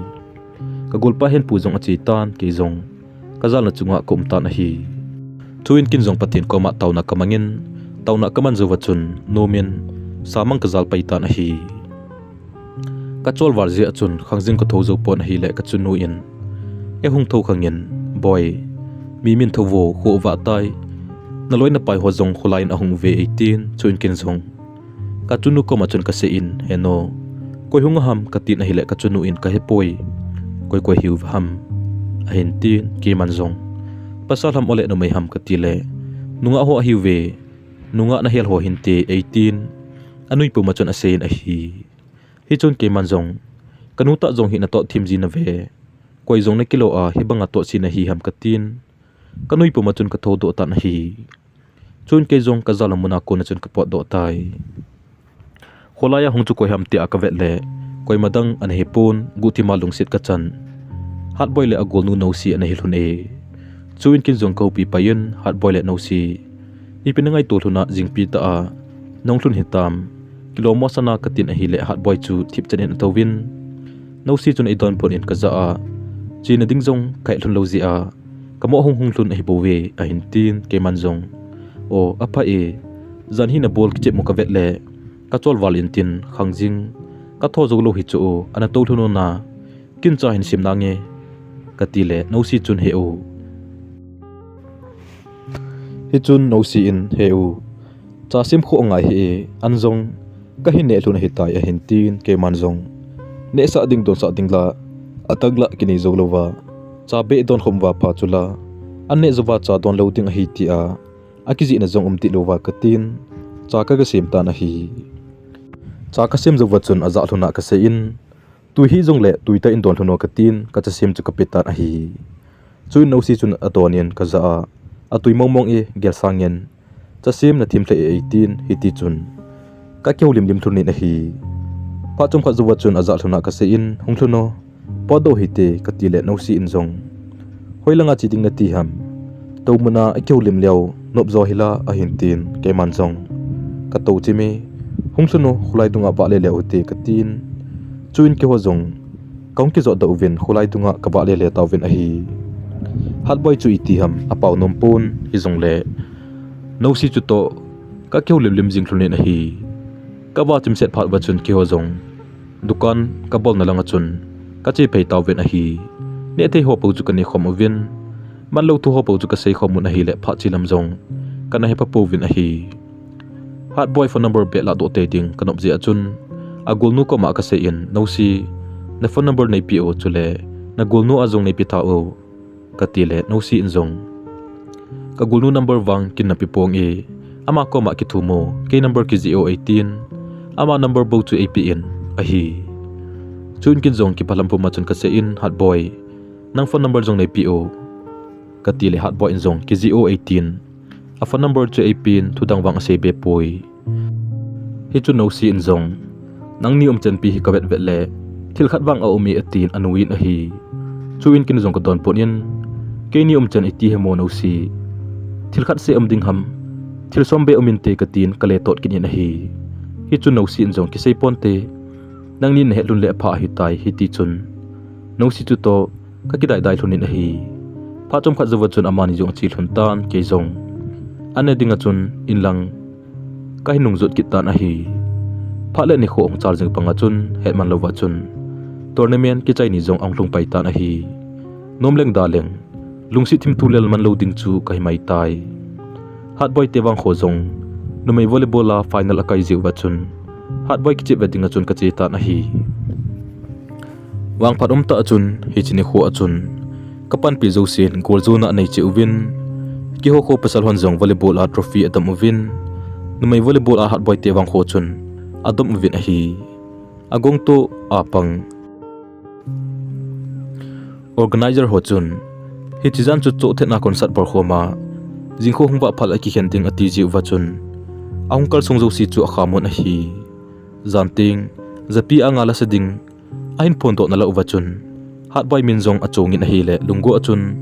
Ka golpa Henpu jong ache tan, kei jong ka jalna chunga ka um tan ahi. Chuin kin jong Pathen koma taona ka mangin, taona ka man jouva chun, nomin, samang ka jal pai tan ahi. Ka cholval jeh a chun, khangjing ka tho jou pon ahile ka chunu in, ei hung tho khangin, boi, mi min tho vo, kho vah tai, na loi na pai ho jong kholai in ahung uve eitin, chuin kin jong ka chunu koma chun ka seiyin, heno, koi hung a ham ka tin ahile ka chunu in ka hepoi, koi koi hiu ham, ahin tin, keiman jong, pasal ham ole numei ham ka tile, nungah ho ahiuve, nungah na hel ho hinte eitin, anui puma chun aseiyin ahi. Hichun keiman jong, kanu tah jong hi natot thim ji nave, koi jong nakilo a hibanga tot ji nahi ham katin, kanui puma chun kathoudoh tan ahi. Chun kei jong kajal muna kona chun kapotdoh tai. Kholai a hung chu koi ham tia kavet le, koima dang ana hipon, guhthima lungset kachan Hatboi le agolnu Nosi ana hilhun e. Chuin kin jong kahoupi paiyin Hatboi le Nosi, ipi nangaito lhun a jingpi tah a nahung lhun hitam, kilom mo sana katin ahile Hatboi chu thipchan in atouvin, Nosi chun eidonbut in kajah a, chena ding jong kahet lhun lou jeh a, kamoh hung hung lhun ahibouve ahin tin, keiman jong, o, apha e, jan hi nabol kichep mo kavet le, kacholval intin khangjing, katho joulou hichu, ana tou lhun u na, kin cha hin sem nange, katile Nosi chun he u. Hichun Nosi in he u, cha sem kho ngai hih e, an jong kahin neh lhun ahitai ahin tin, keiman jong, nehsah ding donsah ding la, atah la kinei joulouva, cha beh donkhom uva pha chula, an neh jouva cha don lou ding ahi tia akijihna jong um tih louva katin, cha kagasem tan ahi. Cha kasem jouva chun ajah lhun a kaseiyin, tui hijongle tui tah in don lhun o katin, kacha sem chu kape tan ahi. Chuin Nosi chun adonin kajah a, atui mongmong e, gelsangin, cha sem nathim lheh e eitin, hitichun kakihoulim lim lhun in ahi. Phat chomkhat jouva chun ajah lhun a kaseiyin, hung lhun o, potdoh hite, katile Nosi in jong, hoilanga che ding nati ham, toumuna akihoulim leu nopjo hila ahin tin, keiman jong, katou chim e, hung lhun o, kholai dunga vahle leu hite katin. Chuin keiho jong kahung kijotdoh uvin kholai dunga kavahle le tauvin ahi. Hatboi chu iti ham apao nompon, hijongle Nosi chutoh kakihoulim lim jing lhon in ahi. Kava chimset phat uva chun keiho jong dukan kabolna langa chun kache phei tauvin ahi. Nehthei ho pou chu kanehkhom uvin, manlou thu ho pou chu kaseikhom un ahile phat che lam jong kana hepha pouvin ahi. Hatboi phone number beh lahdoh tei ding kanop jeh a chun, agolnu koma kaseiyin, Nosi, naphone number neipeh o chule nagolnu a jong neipeh tha o, katile Nosi in jong, kagolnu number vang kin nape ponge, ama koma kithum o, kei number kijih o eitin, ama number bou chu eipeh in ahi. Chuin kin jong kiphalam puma chun kaseiyin, Hatboi, nang phone number jong neipeh o, katile Hatboi in jong kijih o eitin, aphone number chu eipen, thudang vang aseibe poi. Hichun Nosi in jong, nangni umchanpi hi kavetvet le, thilkhat vang aume atin anuiyin ahi. Chuin kin jong kadonbut in, keini umchan iti hemo Nosi, thilkhat se um ding ham, thil sombe um inte katin kaletot kit in ahi. Hichun Nosi in jong, kiseiponte, nangni nahet lhon le apha ahitai, hitichun Nosi chutoh kakidaidai lhonin ahi. Phat chomkhat jouva chun amani jong ache lhon tan, kei jong aneh dinga chun inlang kahin nungjot kit tan ahi. Phat le nikho ahung chal jing banga chun hetman louva chun tournament kichai ni jong ahung lhung pai tan ahi. Nomleng daleng, lungset thimthu lel manlou ding chu kahi maitai. Hatboi te vangkho jong numei volleyball a final akai jeh uva chun Hatboi kichep ve dinga chun kache tan ahi. Vangphat umtah a chun hiche nikho a chun kapanpi jousen goal jona anei cheh uvin, keiho kho pasal hon jong volleyball a trophy adom uvin, numei volleyball a Hatboi te vangkho chun adom uvin ahi. Agongtoh apang organizer ho chun, hiche jan chu chohthetna concert bolkhom a, jingkho hung vah phal a kikhen ding ati jeh uva chun, ahung kalsong jouse chu akhamun ahi. Jan teng, japi anga lasa ding ahin phondoh nalai uva chun, Hatboi min jong achongin ahile, lunggo a chun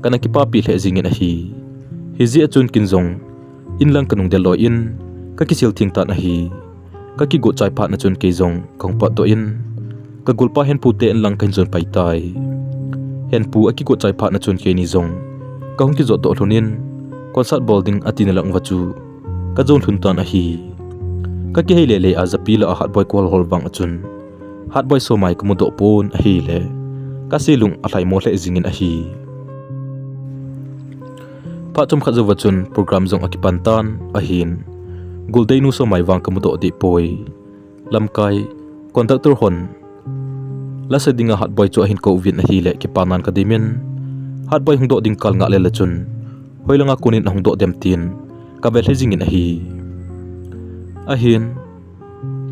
kana kipapi lheh jingin ahi. Hijeh a chun kin jong inlang kanung del loi in kakisel theng tan ahi. Kakigot chai phat na chun kei jong kahung potdoh in, kagolpa Henpu te inlang kahin jon pai tai. Henpu akigot chai phat na chun keini jong kahung kijotdoh lhonin, concert bol ding atina lang uva chu kajon lhon tan ahi. Kakihei lele a japi lah a Hatboi kaholhol vang a chun Hatboi Somai kamudoh pon ahile, kaselung alhaimo lheh jingin ahi. Phat chomkhat jouva chun program jong akipan tan ahin, goldeinu Somai vang kamudoh deh poi. Lamkai conductor hon lasa dinga Hatboi chu ahin kou uvin ahile, kipanan kadimin, Hatboi hungdoh ding kal ngah lele chun hoilanga konin ahungdoh dem tin kavel lheh jingin ahi. Ahin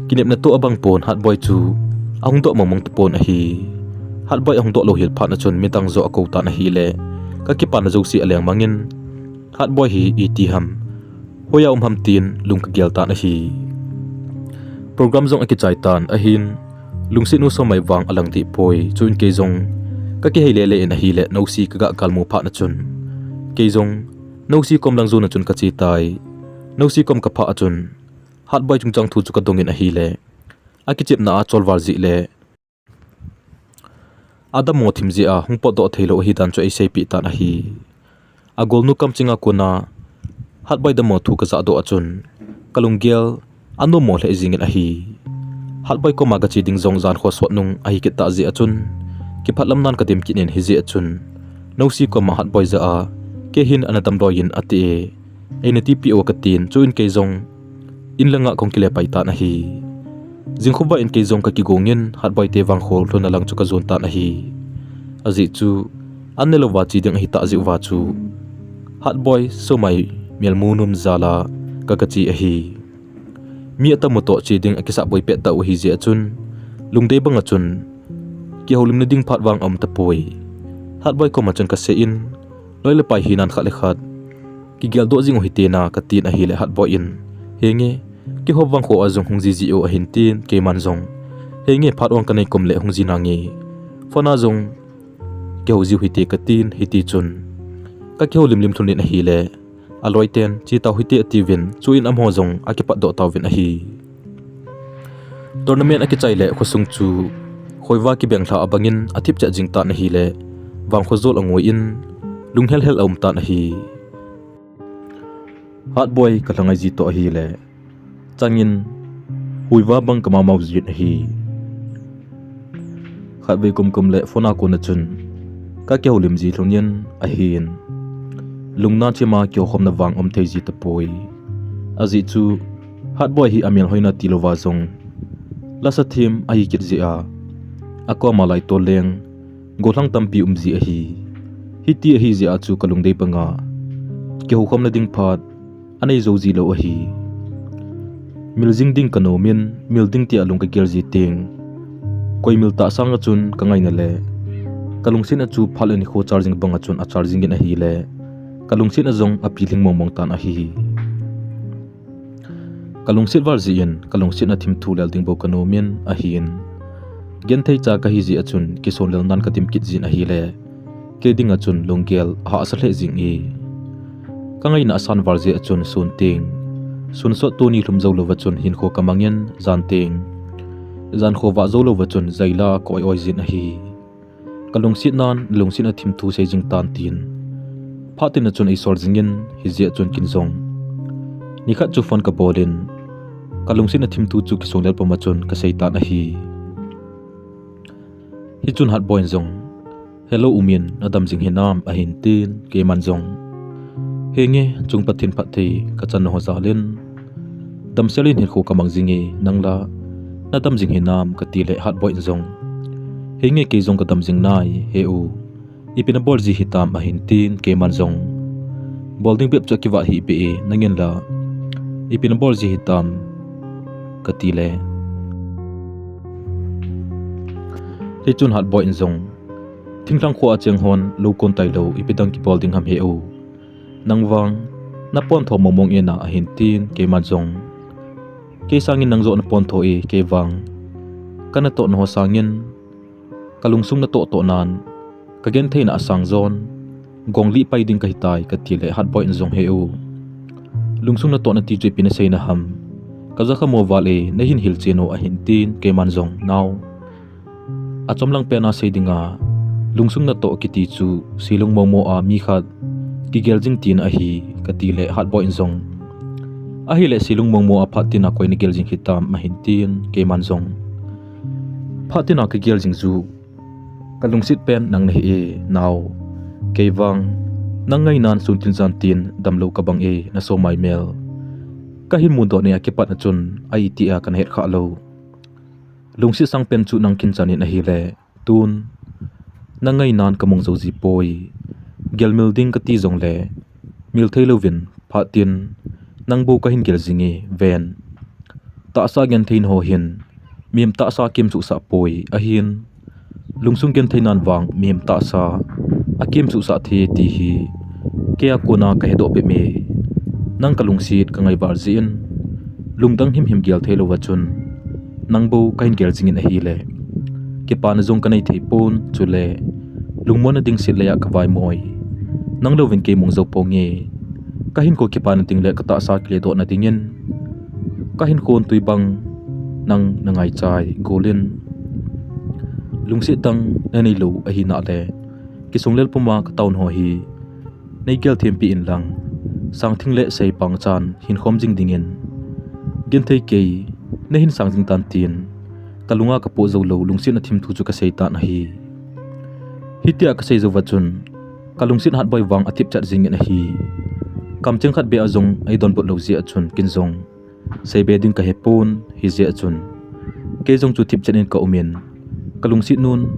Kinepna toh abang pon Hatboi chu ahung doh mongmong tapon ahi. Hatboi ahung doh lou hel phat a chun midang joh akou tan ahile, kakipana jouse aleng mangin, Hatboi hi iti ham, hoiya um ham tin lung kagel tan ahi. Program jong akichai tan ahin, Lungset nu Somai vang alang deh poi, chuin kei jong kakihei lele in ahile, Nosi kaga kalmu phat a chun, kei jong Nosi kom lang jon a chun kache tai. Nosi kom kaphah a chun, Hatboi chungchang thu chu kadongin ahile, akichepna a cholval jeh le adammo thim jeh a hung potdoh theilou ahidan chu eiseipeh tan ahi. Agolnu kamchinga kona Hatboi dammo thu kajahdoh a chun, kalunggel anommo lheh jengin ahi. Hatboi koma kache ding jong jankho sot nung ahi kit tah jeh a chun, kiphatlam nan kadim kit in hijeh a chun, Nosi koma Hatboi jah a, kei hin ana damloi in ati e, eina tipeh o katin, chuin kei jong in langa kahung kile pai tan ahi. Jingkhovah in kei jong kakigongin Hatboi te vangkho lhunna lang chu kajon tan ahi. Ajeh chu, an nelouva che ding ahitah jeh uva chu, Hatboi Somai melmu nom jal a kagache ahi. Mi atammu toh che ding akisah boi pettah u ahijeh a chun, lungdei banga chun kihoulimna ding phat vang aum tapoi. Hatboi koma chun kasei in, loi le pai hinan khat le khat kigeldoh jing u hite na katin ahile, Hatboi in, henge, keiho vangkho a jong hung jiji u ahin tin, keiman jong, henge, phat ong kanei kom le hung ji nange, phone a jong kihou jiu hite katin, hitichun kakihoulimlim lhon in ahile, aloiten, che tau hite atiuvin, chuin amaho jong akipatdoh tauvin ahi. Tournament akichai le khosung chu khoiva kibenglha abangin athipchet jing tan ahile, vangkho jol angoi in, lunghelhel aum tan ahi. Hatboi kalhangai ji toh ahile, changin huiva bang kamamau jin ahi. Khatvei komkom le phone a kona chun kakihoulim ji lhonin ahin, lungna chima kihoukhomna vang umthei ji tapoi. Ajeh chu, Hatboi hi amelhoina tilouva jong lasa them ahi kit jeh a, akoma laitol leng gollhang tampi um ji ahi. Hiti ahijeh a chu kalungdei banga kihoukhomna ding phat anei jou jilou ahi. Mil jing ding kanom in, mil ding tia lung kagel ji teng, koi mil tah sanga chun kangaina le kalungsetna chu phat le nikho chal jing banga chun achal jingin ahile, kalungsetna jong apilhing mongmong tan ahi. Kalungset val jeh in kalungsetna thimthu lel ding bou kanom in ahin, genthei cha kahijeh a chun kisonlel nan kadim kit jin ahile, kei dinga chun lunggel ahahsa lheh jing e. Kangaina asan val jeh a chun sun teng, sunsot tuni lhum jou louva chun hinkho kamangin, jan teng jankho vah jou louva chun jaila ka oi oi jin ahi. Kalungsetnan nalungsetna thimthu sei jing tan tin, phat tina chun eisol jingin, hijeh a chun kin jong nikhat chu phone kabolin, kalungsetna thimthu chu kisonglel puma chun kasei tan ahi. Hichun Hatboi in jong, hello U Min, nadam jing hinam ahin tin, keiman jong, henge, chung Pathen phatthei kachan naho jalin damsel in hinkho kamang jinge, nangla nadam jing hinam katile, Hatboi in jong, henge, kei jong kadam jing nai, he u, ipi nabol ji hitam ahin tin, keiman jong, bol ding bep chu akivat hih beh e, nangin la ipi nabol ji hitam katile, hichun Hatboi in jong, thinglhang kho a cheng hon lou kon tailou ipi dang kibol ding ham he u, nang vang napontho mongmong e na ahin tin, keiman jong, kei sangin nang joh napontho e, kei vang kanatoh naho sangin kalungsung natoh toh nan kagentheina asang jon, gonglih pai ding kahitai katile, Hatboi in jong, he u, lungsung natoh nati chu ipi nasei na ham, kajakha mo val e, nahin hilchen o ahin tin, keiman jong, nao, achomlang pena sei dinga lungsung natoh kiti chu selung mongmo a mi khat kigel jing tina ahi katile, Hatboi in jong, ahile selung mongmo a phat tina koi nagel jing hitam ahin tin, keiman jong, phat tina kagel jing chu kalungset pen nang nahi e, nao, kei vang nang ngainan sun tin jan tin damlou kabang e, na Somai mel kahin mudoh ni a kipat a chun, a iti a kana het khah lou lungset sang pen chu nang kin chan in ahile, tun nang ngainan kamong jou ji poi. Gelmil ding kati jongle mil thei louvin phat tin nang bou kahin gel jinge, ven, Tahsa genthei na ho hin mihem tahsa akimsuhsah poi ahin, lungsung genthei nan vang mihem tahsa akimsuhsah thei ti hi kei a kona kahedoh peh e. Nang kalungset kangaival jeh in lungdang himhim gel thei louva chun nang bou kahin gel jingin ahile, kipana jong kanei thei pon, chule lungmonna ding setlei a kavaimoi. Nang louvin kei mong jou ponge. Kahinkho kipana ding le katahsa kiledohna dingin kahinkho tui bang nang nangaichai golin, lungset dang nanei lou ahina le kisunglel puma kataona ho hi neigel thempi inlang, sangthing le seipang chan hinkhom jing dingin genthei kei, nahin sang jing tan tin kalunga kapoh jou lou lungsetna thimthu chu kasei tan ahi. Hitia kasei jouva chun kalungset Hatboi vang athipchet jingin ahi. Kamcheng khat beh a jong eidonbut lou jeh a chun kin jong seibe ding kahepon, hijeh a chun kei jong chu thipchet in kaumin, kalungset nun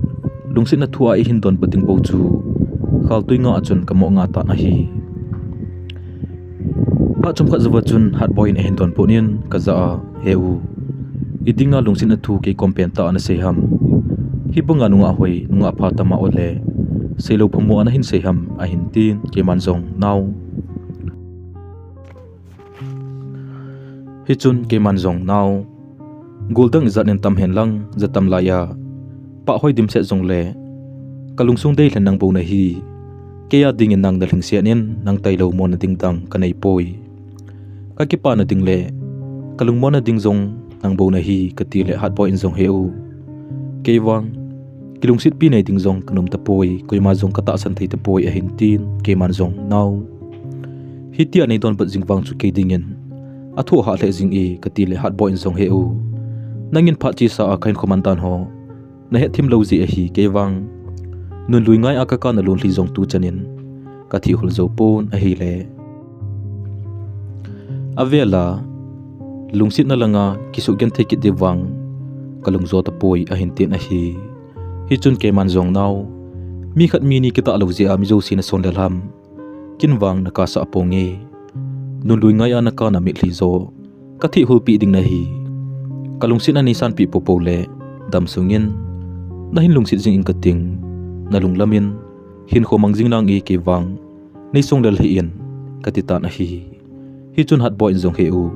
lungsetna thu a eihin donbut ding bou chu khaltui nga a chun kamoh nga tan ahi. Phat chomkhat jouva chun Hatboi in eihin donbut in kajah a, He u, idinga lungsetna thu kei kom pentah a nasei ham? Hibanga nungah hoi nungah pha tama ole seilou phamo a nahin sei ham? ahin tin, keiman jong, Nao, hichun keiman jong, Nao, goldang ijat nin tam henlang, jatam laiya pahhoi dimset jongle kalungsung deilhen nang bou nahi. Kei a dingin nang nalhingset in nang tailou monna ding dang kaneipoi. Kakipana ding le kalungmonna ding jong nang bou nahi, katile Hatboi in jong, He u, kei vang kilungsetpi nei ding jong kanom tapoi, koima jong katahsan thei tapoi, ahin tin, keiman jong, Nao, hitia neidonbut jing vang chu kei dingin athoh hah lheh jing e, katile Hatboi in jong, He u, nangin phat chesa a kahinkho mandan ho nahet thim lou jeh ahi, kei vang nunlui ngai a kakana lonlhi jong tuchan in kathihhul jou pon ahile, avela lungsetna langa kisugenthei kit ding vang kalungjo tapoi, ahin tin ahi. Hichun keiman jong, Nao, mi khat mi ni kitah lou jeh a mi jouse nasonlel ham? Kin vang nakasah ponge. Nunlui ngai a nakana mitlhi jo kathihhulpeh ding nahi. Kalungsetna neisanpeh poupou le damsungin nahin lungset jing in kating, nalunglamin hinkho mang jing nange, kei vang neisonglel hih in, kati tan ahi. Hichun Hatboi in jong, He u,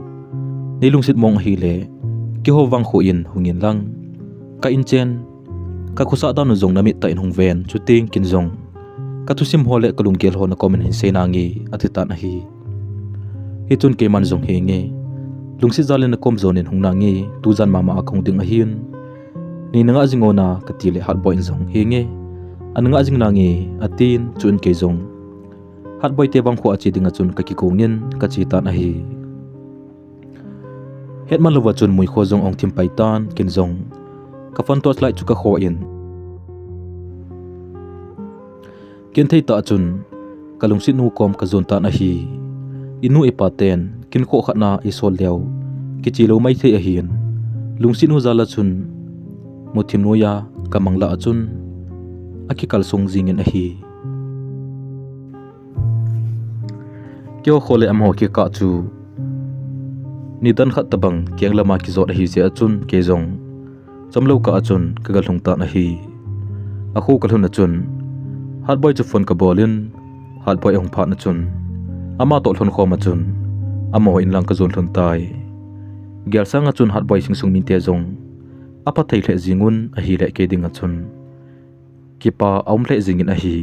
neilungset mong ahile keiho vangkho in hungin lang, ka inchen kakhosah dan u jong namit tah in hung ven, chuteng kin jong kathusim ho le kalunggel ho nakom in hin sei nange, ati tan ahi. Hichun keiman jong, Henge, lungset jal in nakom jon in hung nange, tujan mama a kahung ding ahin, nei nangah jing o na, katile Hatboi in jong, Henge, ana ngah jing nange, atin, chuin kei jong Hatboi te vangkho a che dinga chun kakigong in kache tan ahi. Hetman louva chun muikho jong ahung thim pai tan, kin jong ka phone torchlight chu kakhoh in, genthei tah chun kalungset nu kom kajon tan ahi. Inu ipa ten kin khoh khatna eisol leu kiche lou maithei ahin, lungset nu jal a chun muthim noiya kamang lah a chun akikalsong jingin ahi. Keiho kho le amaho kikah chu nidan khat tobang keng lama kijot ahi jeh a chun kei jong chomlou kah a chun kagalhung tan ahi. Akho kalhun a chun Hatboi chu phone kabol in, Hatboi ahung phat a chun ama toh lhon khom a chun amaho in lang kajon lhon tai. Gelsang a chun Hatboi insung mite jong aphathei lheh jing un ahile kei dinga chun kipa aum lheh jingin ahi.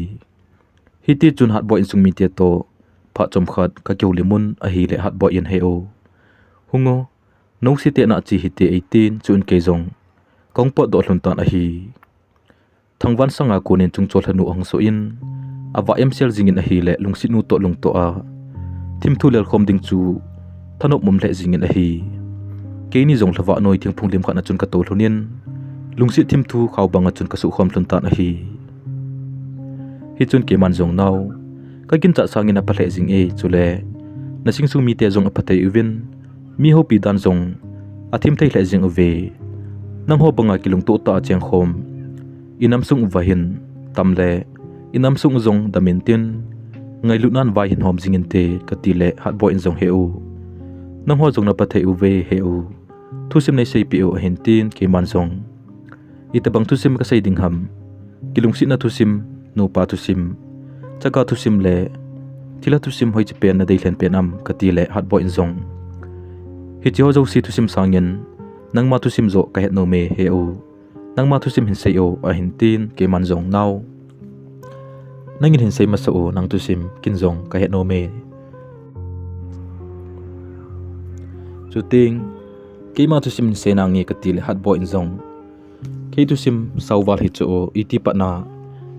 Hitichun Hatboi insung mite toh phat chomkhat kakihoulim un ahile Hatboi in, He u, hung o, nousete nache hite, eitin, chuin kei jong kahung potdoh lhon tan ahi. Thangvah sanga konin Chungchol lhanu ahung soh in, avah emsel jingin ahile lungset nu toh lungtoh a thimthu lelkhom ding chu thanop mum lheh jingin ahi. Keini jong lhavah noi thingphung lim khat a chun katou lhon in, lungset thimthu khao banga chun kasuhkhom lhon tan ahi. Hichun keiman jong, Nao, kaginchat sangin apha lheh jing e, chule na insung mite jong aphathei uvin, mi houpi dan jong athim thei lheh jing uve. Nangho banga kilungtoh tah a chengkhom inam sung uva hin tam le inam sung u jong dam intin, ngailutnan vai hin hom jing inte, katile Hatboi in jong, He u, nangho jong naphathei uve, He u, Thusim nei seipeh o ahin tin, keiman jong, itobang thusim kasei ding ham? Kilungsetna thusim, nupa thusim, chaka thusim le thilha thusim hoiche pen nadei lhen pen ham, kati le Hatboi in jong, hiche ho jouse thusim sangin nangma thusim joh kahet nom e, he u. Nangma thusim hin sei o ahin tin, keiman jong, nao, nangin hin sei masa o nang thusim, ken jong kahet nom e. Chuteng, keima thusim hin sei nange, kati le Hatboi in jong, kei thusim sao val hi chu o, iti patna,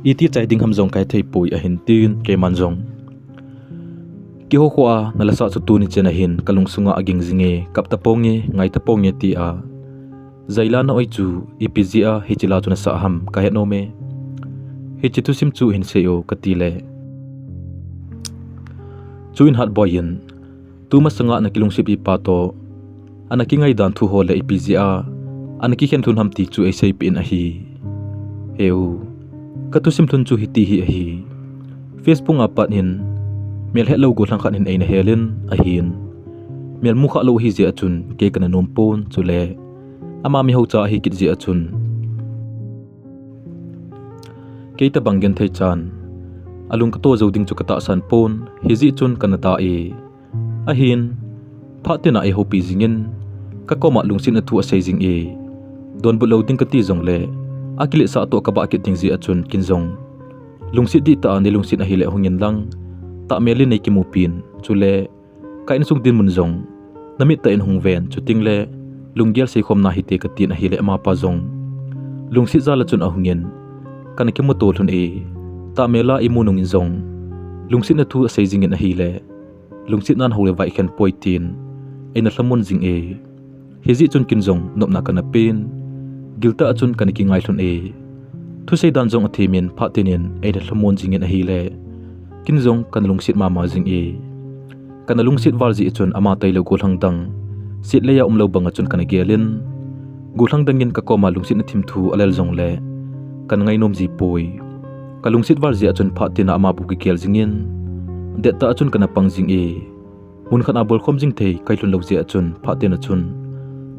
iti chai ding ham jong kahe thei poi ahin tin, keiman jong, keiho khoa nala sah chu tuni chan ahin kalungsunga aging jinge, kap taponge, ngai taponge, tia jaila na oi chu ipi jeh a hiche la chu nasah ham kahet nom e. Hiche thusim chu hin sei o, kati le, chuin Hatboi in, tumasanga nakilungsetpi pa toh ana kingai dan thu ho le ipi jeh a ana kikhen lhon ham ti chu eiseipeh in ahi. He u, kathusim lhon chu hiti hi ahi. Facebook a pat in mel hetlou gollhang khat hin eina hel in ahin, mel mu khah lou ahi jeh a chun kei kana nom pon, chule ama mi houcha ahi kit jeh a chun kei tobang genthei chan alung kato jou ding chu katahsan pon, hijeh chun kana da e. Ahin, phat tin a eihoupi jingin, kakoma lungsetna thu asei jing e. Donbut lou ding kati jongle, akiletsah toh kabah kit ding jeh a chun ken jong, lungset dihtah a neilungset ahile hungin lang, tahmel in neikimupin, chule ka insung dinmun jong namit tah in hung ven, chutengle lunggel seikhomna hite, katin ahile amapa jong lungset jal a chun ahungin, kana kimuto lhon e. Tahmel a imu nungin jong, lungsetna thu asei jingin ahile, lungsetnan hou le vai khen poi tin eina lhamon jing e. Hijeh chun ken jong nopna kana pen, giltah a chun kana kingai lhon e. Thusei dan jong athemin phat tin in eina lhamon jingin ahile, ken jong kana lungset mama jing e. Kana lungset val jeh chun ama tailou gollhang dang, setlei a umlou banga chun kana gel in, gollhang dangin kakoma lungsetna thim thu alel jongle kana ngainom ji poi. Kalungset val jeh a chun phat tin a ama bou kagel jingin, dettah a chun kana pang jing e. Mun khat a bolkhom jing thei kahi lhon lou jeh a chun phat tin a chun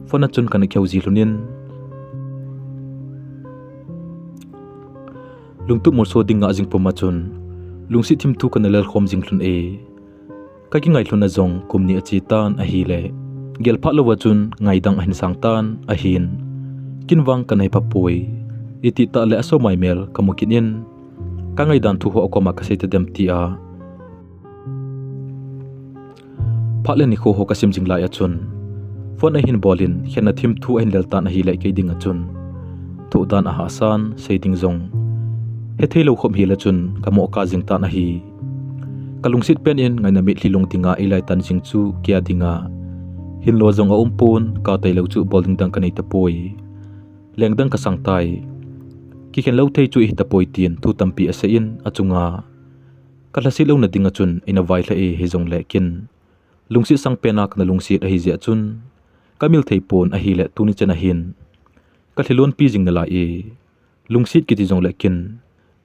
phone a chun kana kihou ji lhonin, lungtup molso ding ngah jing puma chun lungset thim thu kana lelkhom jing lhon e. Kakingai lhonna jong kum ni ache tan ahile, gel phat louva chun ngaidang ahin sang tan ahin, ken vang kana hepha poi. Itih tah le asomai mel kamu kit in, kangaidan thu ho akoma kasei tadem tia phat le nikho ho kasim jing lai a chun, phone ahin bol in khenna thim thu ahin lel tan ahile kei dinga chun, thoh dan ahahsan, sei ding jong hethei lou khop hile chun kamoh kah jing tan ahi. Kalungset pen in ngaina mitlhi lung dinga eilai tan jing chu keia dinga hinlo jong aumpon, kah tailou chu bol ding dang kanei tapoi. Leng dang kasang tai. Kikhen lou thei chu ihi tapoi tin thu tampi asei in achunga kalhaset louna dinga chun eina vailhah e, hijongle ken lungset sang pen a kana lungset ahi jeh a chun kamil thei pon ahile tuni chan ahin kalhilonpi jing nalai e. Lungset kiti jongle ken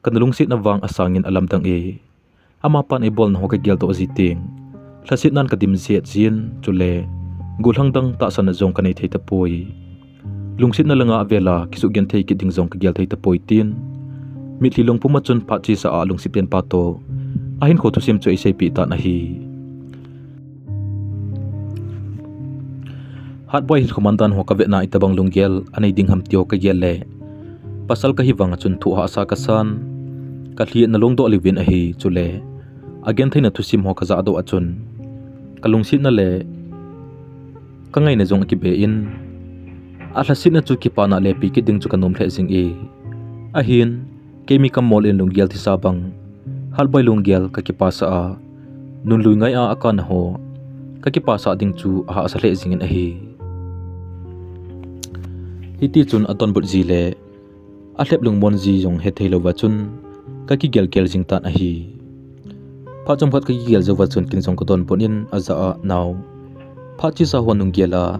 kana lungsetna vang asangin alamdang e. Amapan eibolna ho kageldoh ji teng, lhasetnan kadim jet jin, chule gollhang dang tahsanna jong kanei thei tapoi. Lungsetna langa avela kisugenthei kit ding jong kagel thei tapoi tin, mitlhi lung puma chun phat chesa a lungset penpa toh ahinkho thusim chu eiseipeh tan ahi. Hatboi hinkho mandan ho kavetna itobang lunggel anei ding ham ti ho kagel le, pasal kahi vanga chun thoh hahsa kasan, kalhi ana longdoh leuvin ahi, chule agentheina thusim ho kajahdoh a chun kalungsetna le kangaina jong akibe in, alhasetna chu kipana lepi kit ding chu kanom lheh jing e. Ahin, keimi kamol in lunggel thisa bang, Hatboi lunggel kakipasah a, nunlui ngai a akana ho kakipasah ding chu ahahsa lheh jingin ahi. Hitichun adonbut ji le alhep lungmon ji jong hethei louva chun kakigelgel jing tan ahi. Phat chomkhat kakigel jouva chun ken jong kadonbut in ajah a, nao, phat chesa ho nunggel a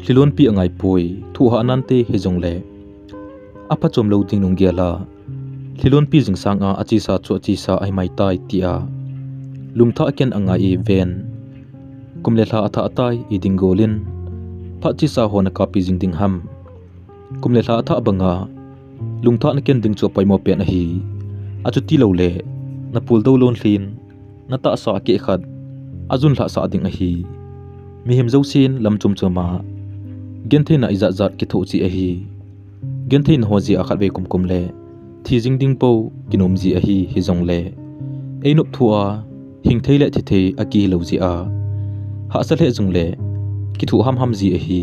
lhilonpi angaipoi, thoh hah nante hijongle aphachom lou ding nunggel a lhilonpi jing sanga achesa chu achesa ahimai tai tia lungthah ken angai e ven. Kum le lha athah tai, iding gol in phat chesa ho na kapi jing ding ham. Kum le lha athah banga lungthah na ken ding chu apoimo pen ahi. Achuti lou le, na puldou lon lhin, na tahsa akeh khat, ajun lhah sah ding ahi. Mihem jousen lam chom chom a gentheina ijat jat kithoh cheh ahi. Gentheina ho jeh a khatvei kumkum le thi jing ding pou kinom ji ahi, hijongle einop thua hing thei le thi thei akihi lou jeh a hahsa lheh jongle kithoh hamham ji ahi.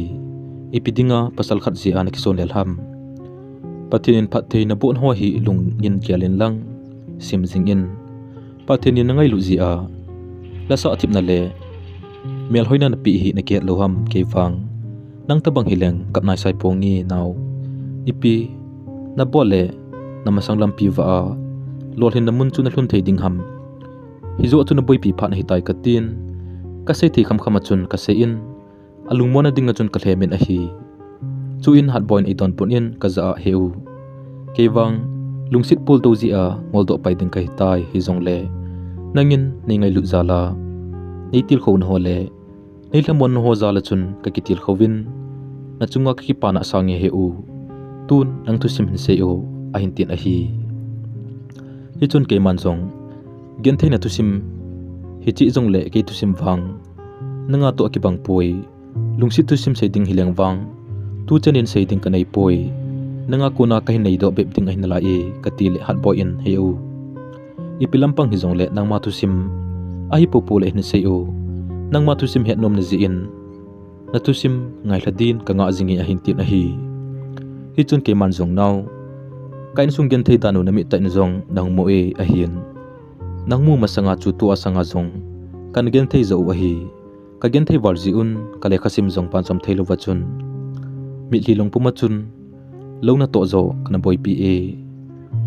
Ipi dinga pasal khat jeh a na kison lel ham. Pathen in phattheina boh ho hi lungin gel in lang sim jing in. Pathen in na ngailut jeh a lasa thipna le melhoina na pe hi na kihet lou ham, kei vang nang tabang hileng kap nai sai ponge nao. Ipi na bol le na masang lampi vah a lolhinna mun chu na lhun thei ding ham. Hijoh chu na boipi phat ahitai katin, kasei thei khamkham a chun kasei in, alungmonna dinga chun kalhem in ahi. Chuin Hatboi in eidonbut in kajah a, he u, kei vang lungset puldou jeh a ngoldoh pai ding kahitai, hijongle nangin nei ngailut jal a, nei tilkhouna ho le nei lhamonna ho jal a chun kakitilkhou vin, na chunga kakipana sangin he u, tun nang thusim hin sei o, ahin tin ahi. Hichun keiman jong, gentheina thusim hiche jongle kei thusim vang nanga toh akibang poi. Lungset thusim sei ding hileng vang tuchan in sei ding kanei poi. Nanga kona kahin neidoh bep ding ahi nalai e, kati le Hatboi in, he u, ipi lampang hijongle nangma thusim ahi popo le hin sei o. Nangma thusim hetnom na jeh in na thusim ngailha din kanga jing e, ahin tin ahi. Hichun keiman jong, nao, ka insung genthei dan u na mittah in jong nahung mu e, ahin. Nahung mu masanga chu tua sanga jong kana genthei joh u ahi. Kagenthei val jeh un kalekhasim jong panchom thei louva chun mitlhi lungpum a chun lou natoh joh kana boipi e.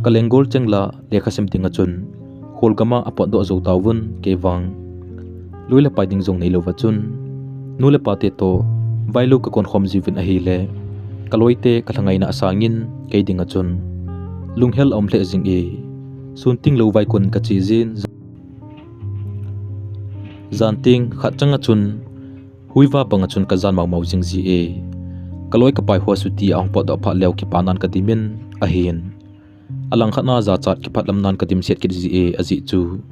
Kalenggol cheng la lekhasim dinga chun kholgam a apotdoh jou tauvin, kei vang loi le pai ding jong neilouva chun nu le pate toh vailou kakonkhom jiuvin ahile, kaloite kalhangaina a sangin kei dinga chun lunghel aum lheh jing e. Sun ting lou vaikon kache jin, jan teng khat changa chun huiva banga chun kajan maumau jing ji e. Kaloi kapai ho chuti ahung potdoh phat leu kipanan kadimin, ahin, alangkhat na jachat kiphatlam nan kadimset kit ji e, ajeh chu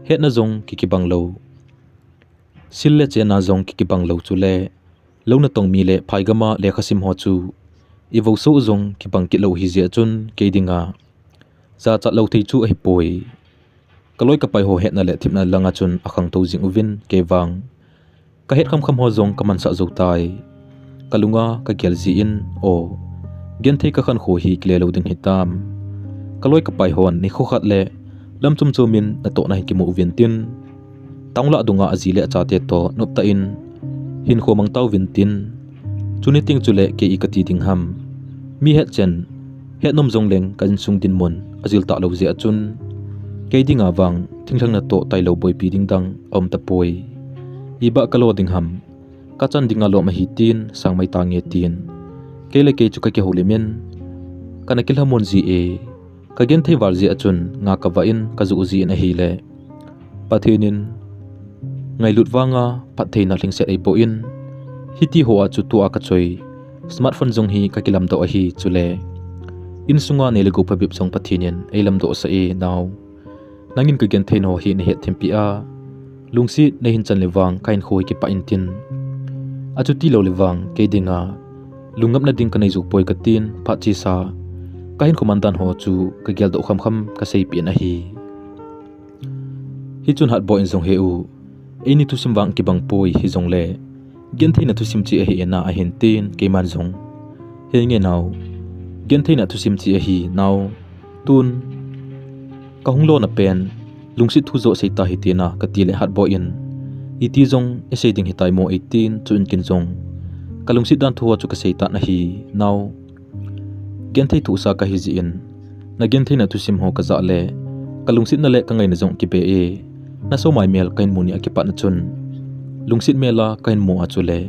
hetna jong kikibang lou, sil le chenna jong kikibang lou, chule lou natong mi le phaigam a lekhasim ho chu ivoso jong kibang kit lou hijeh a chun kei dinga jachat lou thei chu ahipoi. Kaloi kapai ho hetna le thepna langa chun akhangtou jing uvin, kei vang kahet khamkham ho jong kamansah jou tai. Kalunga kagel jin, o, genthei kakhankho hi kile lou ding hitam. Kaloi kapai hon nikho khat le lam chom chom in natohna hi kimu uvin tin, town lah dunga aji le achate toh noptah in hinkho mang tauvin tin, chuni teng chule kei i kati ding ham. Mi hetchen, hetnom jongleng ka insung dinmun ajil talou jeh a chun kei dinga vang thinglhang natoh tailou boipi ding dang aum tapoi. Ibah kalo ding ham, kachan dinga lom ahi tin, sangmai tange tin, kei le kei chu kakihoulimin, kana kilhamon ji e. Kagenthei val jeh a chun nga kavah in kajoh jin ahile, Pathen in ngailut vanga phattheina lhingset eiboh in, hiti hoa chu tua kachoi smartphone jong hi kakilamdoh ahi, chule insunga neile gou phabep jong Pathen in eilamdohsah e, nao. Nangin kagentheina ho hi nahet thempeh a, lungset nahin chan le vang kahinkho hi kipah intin, achuti lou le vang kei dinga lungngapna ding kanei jou poi katin, phat chesa kahinkho mandan ho chu kageldoh khamkham kaseipeh in ahi. Hichun Hatboi in jong, he u, eini thusim vang kibang poi, hijongle gentheina thusim cheh ahi ena, ahin tin, keiman jong, henge nao, gentheina thusim cheh ahi nao, tun kahung lona pen lungset thu joh seita hite na, kati le Hatboi in, iti jong isei ding hitai mo, eitin, chuin ken jong kalungset dan thu ho chu kaseitan ahi, nao. Genthei thohsa kahi jeh in, nagentheina thusim ho kajah le kalungsetna le kangaina jong kibe e. Nasomai mel kahin mu ni a kipatna chun lungset mel a kahin mu a, chule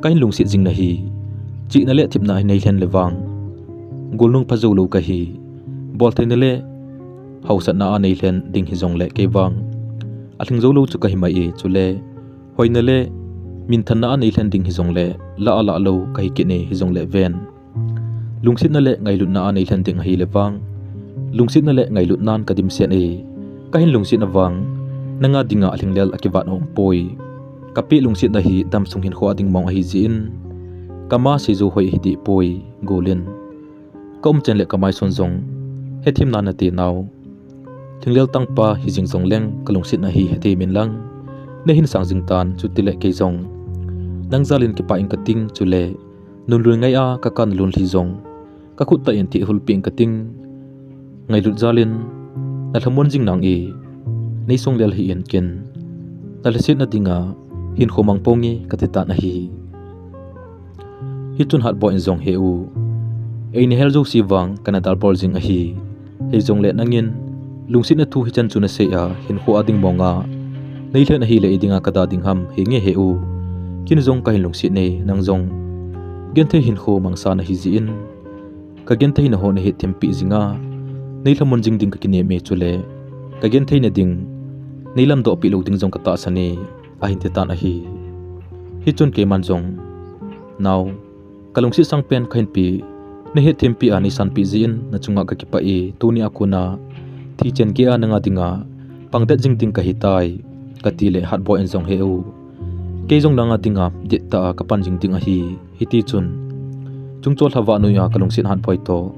kahin lungset jing nahi. Chihna le thepna hi neilhen le vang golnung pha joulou kahi. Boltheina le haosatna a neilhen ding hijongle kei vang alhing joulou chu kahi mai e, chule hoina le Minthanna a neilhen ding hijongle, la a la lou kahi kit e hijongle ven. Lungsetna le ngailutna a neilhen ding ahile vang, lungsetna le ngailutnan kadimset e. Kahin lungset na vang, nanga dinga lhinglel akivat aumpoi. Kapeh lungsetna hi damsung hinkho a ding mong ahi jeh in, kama seijou hoi hideh poi, Golin. Ka umchan le kamaison jong hethem nan nate nao. Lhinglel tangpa hijing jongleng kalungsetna hi hethem inlang, neihin sang jing tan, chutile kei jong nang jalin kipah ing kating, chule nunlui ngai a kakap nalunlhi jong kakhut tah in thehhulpeh ing kating. Ngailut jalin nalhamon jing nange, neisonglel hih in, ken nalhasetna dinga hinkho mang ponge kati tan ahi. Hichun Hatboi in jong, He u, eina hel jouse vang kana dalbol jing ahi. Hijongle nangin lungsetna thu hichan chu nasei a, hinkho a ding monga neilhen ahile idinga kada ding ham, henge he u. Ken jong kahin lungset e, nang jong genthei hinkho mangsa nahi jeh in, kagentheina ho nahetthem peh jinga neilhamon jing ding kakinem e, chule kagentheina ding neilamdoh peh lou ding jong katahsan e, ahin ti tan ahi. Hichun keiman jong, Nao, kalungset sangpen kahin peh, nahetthem peh a neisanpeh jeh in nachunga kakipah e, tuni a kona thichen geiya nanga dinga pangdet jing ding kahitai, katile Hatboi in jong, He u, kei jong nanga dinga dettah a kapan jing ding ahi. Hitichun chungchol lhavah noiya kalungset Hatboi toh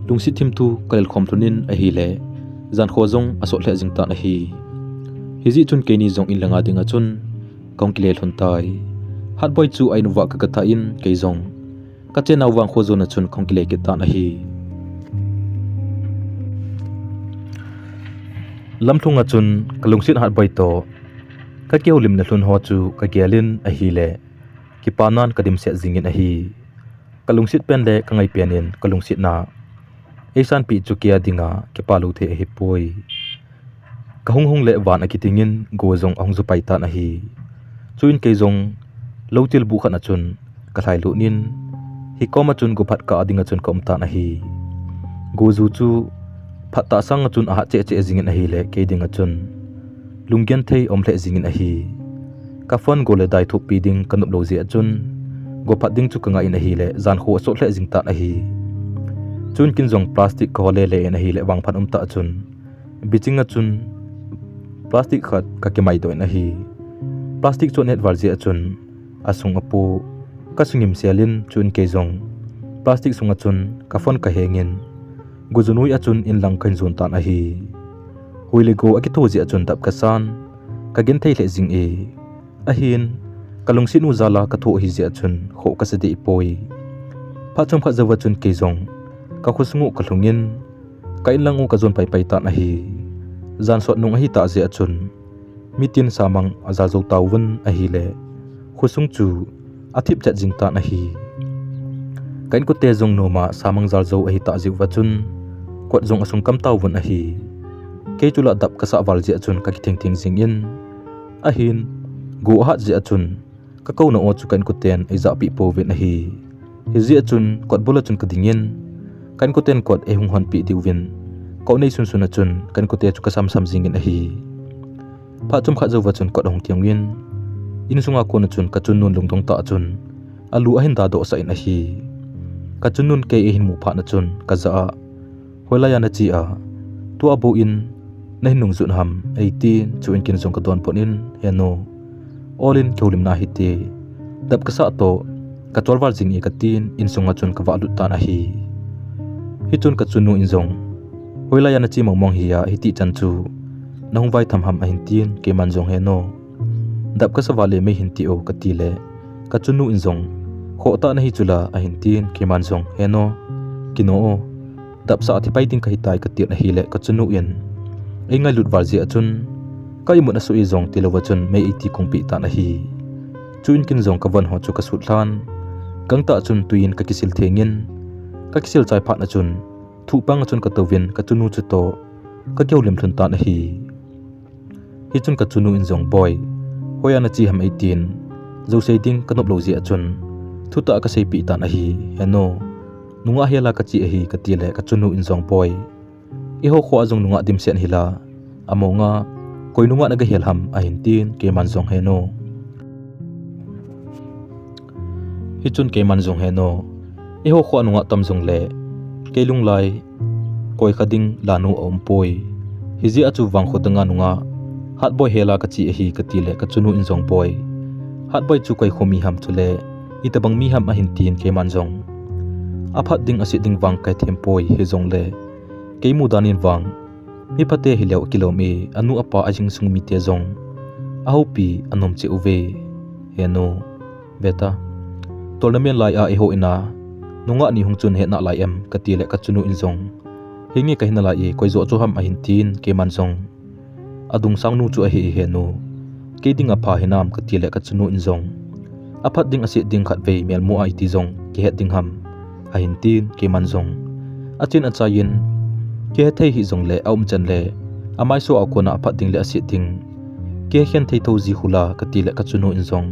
lungset thimthu kalelkhom lhon in ahile, jankho jong asot lheh jing tan ahi. Hijeh chun keini jong in langa dinga chun kahung kile lhon tai. Hatboi chu a-in uva kagathah in, kei jong kachennau vangkho jona chun kahung kile kit tan ahi. Lamlhunga chun kalungset Hatboi toh kakihoulimna lhon ho chu kagel in ahile, kipanan kadimset jingin ahi. Kalungset pen le kangai pen in kalungsetna eisanpeh chu keia dinga kipa lou thei ahipoi. Kahung hung le van akitingin go jong ahung jupai tan ahi. Chuin kei jong loutil buh khat a chun kalhailut in, hikoma chun go phat kah a dinga chun kaum tan ahi. Go ju chu phat tah sanga chun ahat cheh cheh jingin ahile, kei dinga chun lunggenthei um lheh jingin ahi. Ka phone go le dai thuppi ding kanop lou jeh a chun, go phat ding chu kangah in ahile, jankho asot lheh jing tan ahi. Chuin ken jong plastic kahol lele in ahile, vangphat umtah a chun biching a chun plastic khat kakimaidoh in ahi. Plastic chu anet val jeh a chun asung apoh, kasung himsel in, chuin kei jong plastic sunga chun ka phone kahengin, go ju noi a chun inlang kahin jon tan ahi. Hui le go akitho jeh a chun dap kasan, kagenthei lheh jing e. Ahin, kalungset u jal a kathoh ahi jeh a chun khoh kasa deh poi. Phat chomkhat jouva chun kei jong kakhosung u kalhungin, ka inlang u kajon paipai tan ahi. Jan sot nung ahitah jeh a chun mitin samang ajal jou tauvin ahile, khosung chu athip chet jing tan ahi. Ka inkote jong noma samang jal jou ahitah jeh uva chun kot jong asung kam tauvin ahi. Kei chu la dap kasah val jeh a chun kakithengtheng jingin, ahin, go ahat jeh a chun kakouna o chu ka inkoten eijahpeh pouvin ahi. Hijeh a chun kot bul a chun kadingin, ka inkoten kot eihung honpeh diuvin, ka u neisunsun a chun ka inkote chu kasamsam jingin ahi. Phat chomkhat jouva chun kot ahung kingin, insunga kona chun kachunnu lungdong tah a chun alu ahin dadohsah in ahi. Kachunnu kei eihin mu phat a chun kajah a, Hoilai a nache a, tua bou in nahin nungjut ham, eitin, chuin ken jong kadonbut in, He nu, ol in kihoulimna hite, dap kasah toh kacholval jing e katin, insunga chun kavahlut tan ahi. Hichun kachunnu in jong, Hoilai a nache mongmong hi a, hitichan chu nahung vaitham ham, ahin tin, keiman jong, He nu, dap kasa val e mei hin ti o, katile, kachunnu in jong, Khohtah nahi chula, ahin tin, keiman jong, He nu, kino o, dap sah a thipai ding kahitai, katin ahile, kachunnu in eingailut val jeh a chun, ka imut asoh e jong tilouva chun mei eiti kongpeh tan ahi. Chuin ken jong kavon ho chu kasut lhan, gangtah chun tui in kakisil thengin, kakisil chai phat a chun thuhpang a chun katouvin kachunnu chutoh kakihoulim lhon tan ahi. Hichun kachunnu in jong, Boi, hoiya nache ham, eitin, jousei ding kanop lou jeh a chun thutah kaseipeh tan ahi. He nu, nungah hel a kache ahi, katile, kachunnu in jong, Boi, eiho kho a jong nungah dimset hila, amonga koi nungah nagahel ham, ahin tin, keiman jong, He nu, Hichun keiman jong, He nu, eiho kho nungah tam jongle, kei lunglai koi kha ding lanu aumpoi. Hijeh a chu vangkho danga nungah Hatboi hela kache ahi, katile kachunu in jong, Boi, Hatboi chu koi kho mi ham chule itobang mi ham, ahin tin keiman jong, Aphat ding aset ding vang kahe thempoi, hijongle kei mudan in vang, mi phate hileu akilom e, anu apa ahingsung mite jong ahoupi anom cheh uve. He nu, veta, tolna men lai a eiho in a nungah ni hung chun hetna lai em, katile kachunu in jong, Henge, kahe nalai e, koi joh chu ham, ahin tin keiman jong, Adungsang nu chu ahi e, He nu, kei dinga pha hinam, katile kachunu in jong, Aphat ding aset ding khatvei melmu a iti jong kihet ding ham, ahin tin keiman jong, achen achai in, Kihethei hijongle aumchan le amaiso a kona aphat ding le aset ding kihekhen thei thou ji khu la, katile kachunu in jong,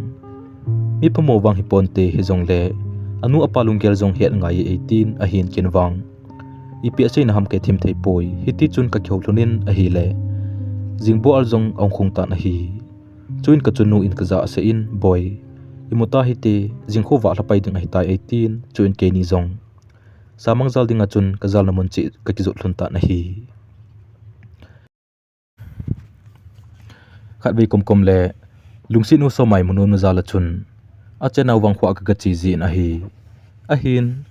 Mi phamo vang hiponte, hijongle anu apa lunggel jong het ngai e, eitin ahin, ken vang ipi aseina ham kahe them theipoi. Hitichun kakihou lhon in ahile, Jingboi jong ahung khung tan ahi. Chuin kachunu in kajah asah in, Boi, imu ta hite, jing khovah lhapai ding ahitai, eitin, chuin keini jong samang jal dinga chun kajalna mun cheh kakijot lhon tan ahi. Khatvei komkom le lungsetnu Somai mu nomna jal a chun, achenau vangkho a kagache jin ahi. Ahin,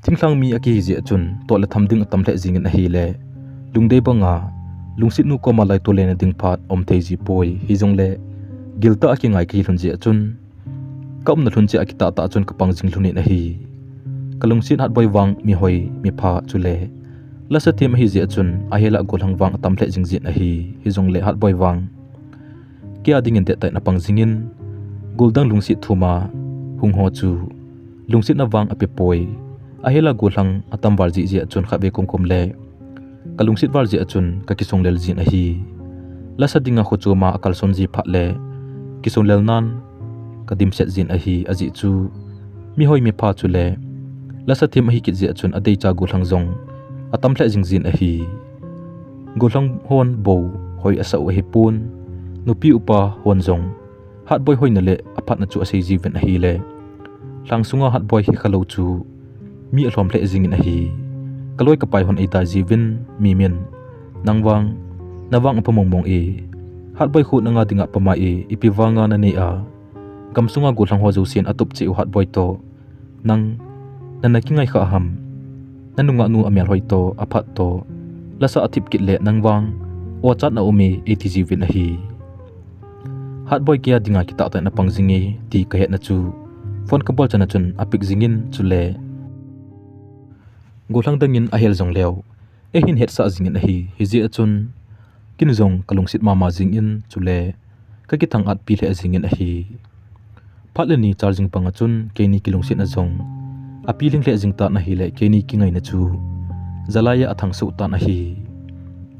thinglhang mi akihi jeh a chun, tot le tham ding atam lheh jingin ahile, lungdei banga lungsetnu koma laitol lena ding phat aum thei jipoi, hijongle giltah a kingai kahi lhon jeh a chun, kaumna lhon cheh a kitahtah chun kapang jing lhon in ahi. Kalungset Hatboi vang mihoi, mipha chule lasa them ahi jeh a chun, ahela gollhang vang atam lheh jing jin ahi. Hijongle Hatboi vang keia dingin dettah in apang jingin, goldang lungset thum a hung ho chu lungsetna vang apepoi. Ahela gollhang atam val jeh jeh a chun khatvei komkom le kalungset val jeh a chun kakisunglel jin ahi. Lasa dinga khochom a akalson ji phat le kisunglel nan kadimset jin ahi, ajeh chu mihoi mipha chule lasa them ahi kit jeh a chun adeicha gollhang jong atam lheh jing jin ahi. Gollhang hon bou hoi asah u ahipon, nupi upa hon jong Hatboi hoina le aphatna chu asei jiuvin ahile, lhang sunga Hatboi hikhalou chu mi alhom lheh jingin ahi. Kaloi kapai hon eidai jiuvin, Mimin, nang vang, navang apha mongmong e. Hatboi khu nanga dinga pamai e, ipi vanga nanei a, gamsunga gollhang ho jousen atup cheh u Hatboi toh nang nana kingai kha ham? Nanungah nu amelhoi toh, aphat toh, lasa athip kit le nang vang ochatna aume, eiti jiuvin ahi. Hatboi keia dinga kitahtah in apang jing e ti kahetna chu, phone kabol chan a chun apick jingin chule gollhang dangin ahel jongleu, eihin hetsah jingin ahi. Hijeh a chun ken jong kalungset mama jingin chule kakithang-atpi lheh jingin ahi. Phat le ni chal jing banga chun keini kilungsetna jong apiling lheh jing tan ahile, keini kingaina chu jalai a athangsoh tan ahi.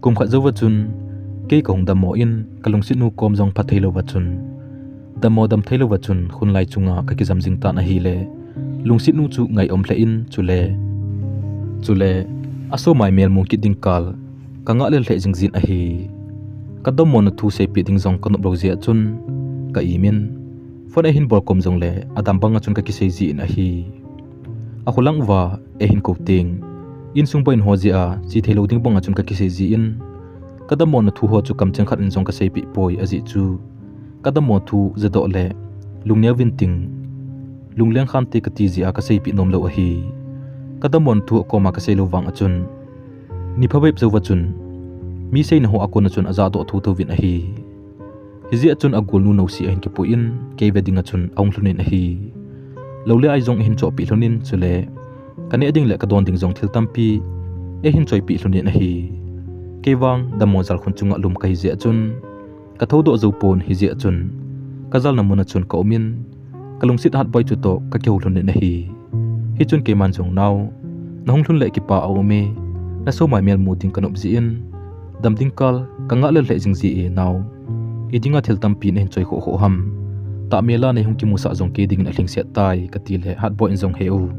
Kum khat jouva chun kei kahung dammo in, kalungsetnu kom jong pha theilouva chun, dammo dam theilouva chun khunlai chunga kakijam jing tan ahile, lungsetnu chu ngai um lheh in chule, chule asomai melmu kit ding kal kangahlel lheh jing jin ahi. Kadammona thu seipeh ding jong kanop lou jeh a chun ka imin, phone eihin bol kom jongle adam banga chun kakisei jin ahi. Akholang uva eihin kou teng, insung boina ho jeh a che theilou ding banga chun kakisei jin, kadammona thu ho chu kamcheng khat in jong kaseipeh poi, ajeh chu kadammo thu jadoh le lungneo vin ting, lungleng khante kati jeh a kaseipeh nomlou ahi. Kadammona thu akoma kaseilou vang a chun, ni phabep jouva chun mi seina ho akona chun ajahdoh thouthou vin ahi. Hijeh a chun agolnu Nosi ahin kipui in, kei ve dinga chun ahung lhon in ahi. Lou le ai jong eihin chohpeh lhon in chule kaneh ding le kadon ding jong thil tampi eihin choipeh lhon in ahi. Kei vang dammo jalkhun chunga lum kahi jeh a chun kathoudoh jou pon, hijeh a chun kajalna muna chun kaumin, kalungset Hatboi chutoh kakihou lhon in ahi. Hichun keiman jong, Nao, nahung lhun le kipa aume, nasomai melmu ding kanop jeh in, dam ding kal kangahlel lheh jing ji e nao. Idinga thil tampi nahin choi khoh khoh ham? Tahmela neihung kimusah jong kei dingin alhingset tai, katile Hatboi in jong, He u,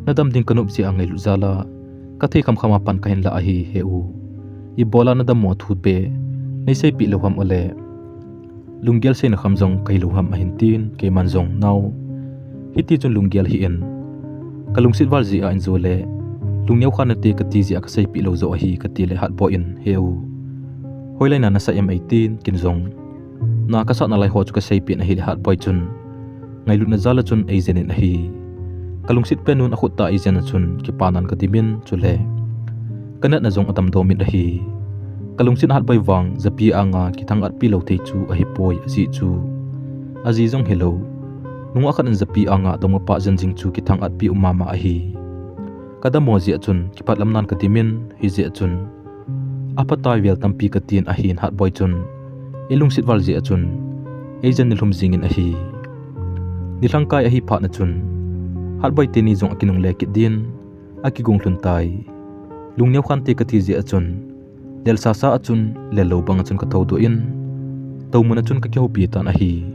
nadam ding kanop jeh a ngailut jal a kathei khamkham a pan kahin lah ahi, He u. Ibola nadammo thu beh neiseipeh lou ham, ole lunggel seina kham jong kahilou ham, ahin tin, keiman jong, Nao, Hiti chun lunggel hih in, kalungset val jeh a injo le, lungneo kha nate kati jeh a kaseipeh lou joh ahi, kati le Hatboi in, He u, hoilai na nasah em, eitin, ken jong na kasah nalai ho chu kaseipeh in ahile Hatboi chun ngailutna jal a chun eijen in ahi. Kalungset pen un akhut tah a eijen a chun kipanan kadimin chule kanatna jong adamdoh min ahi. Kalungset Hatboi vang japi anga kithang-atpi lou thei chu ahipoi, ajeh chu aji jong hilou, nungah khat in japi anga dongmapa jen jing chu kithang-atpi um mama ahi. Kadammo jeh a chun kiphatlamnan kadimin, hijeh a chun aphatai vel tampi katin, ahin Hatboi chun eilungset val jeh a chun eijen nilhum jingin ahi. Nilhang kai ahi phatna chun Hatboi teni jong akinungle kit din, akigong lhun tai. Lungneo khante kati jeh a chun lelsasa a chun lel lou banga chun kathoudoh in, toumun a chun kakihoupi tan ahi.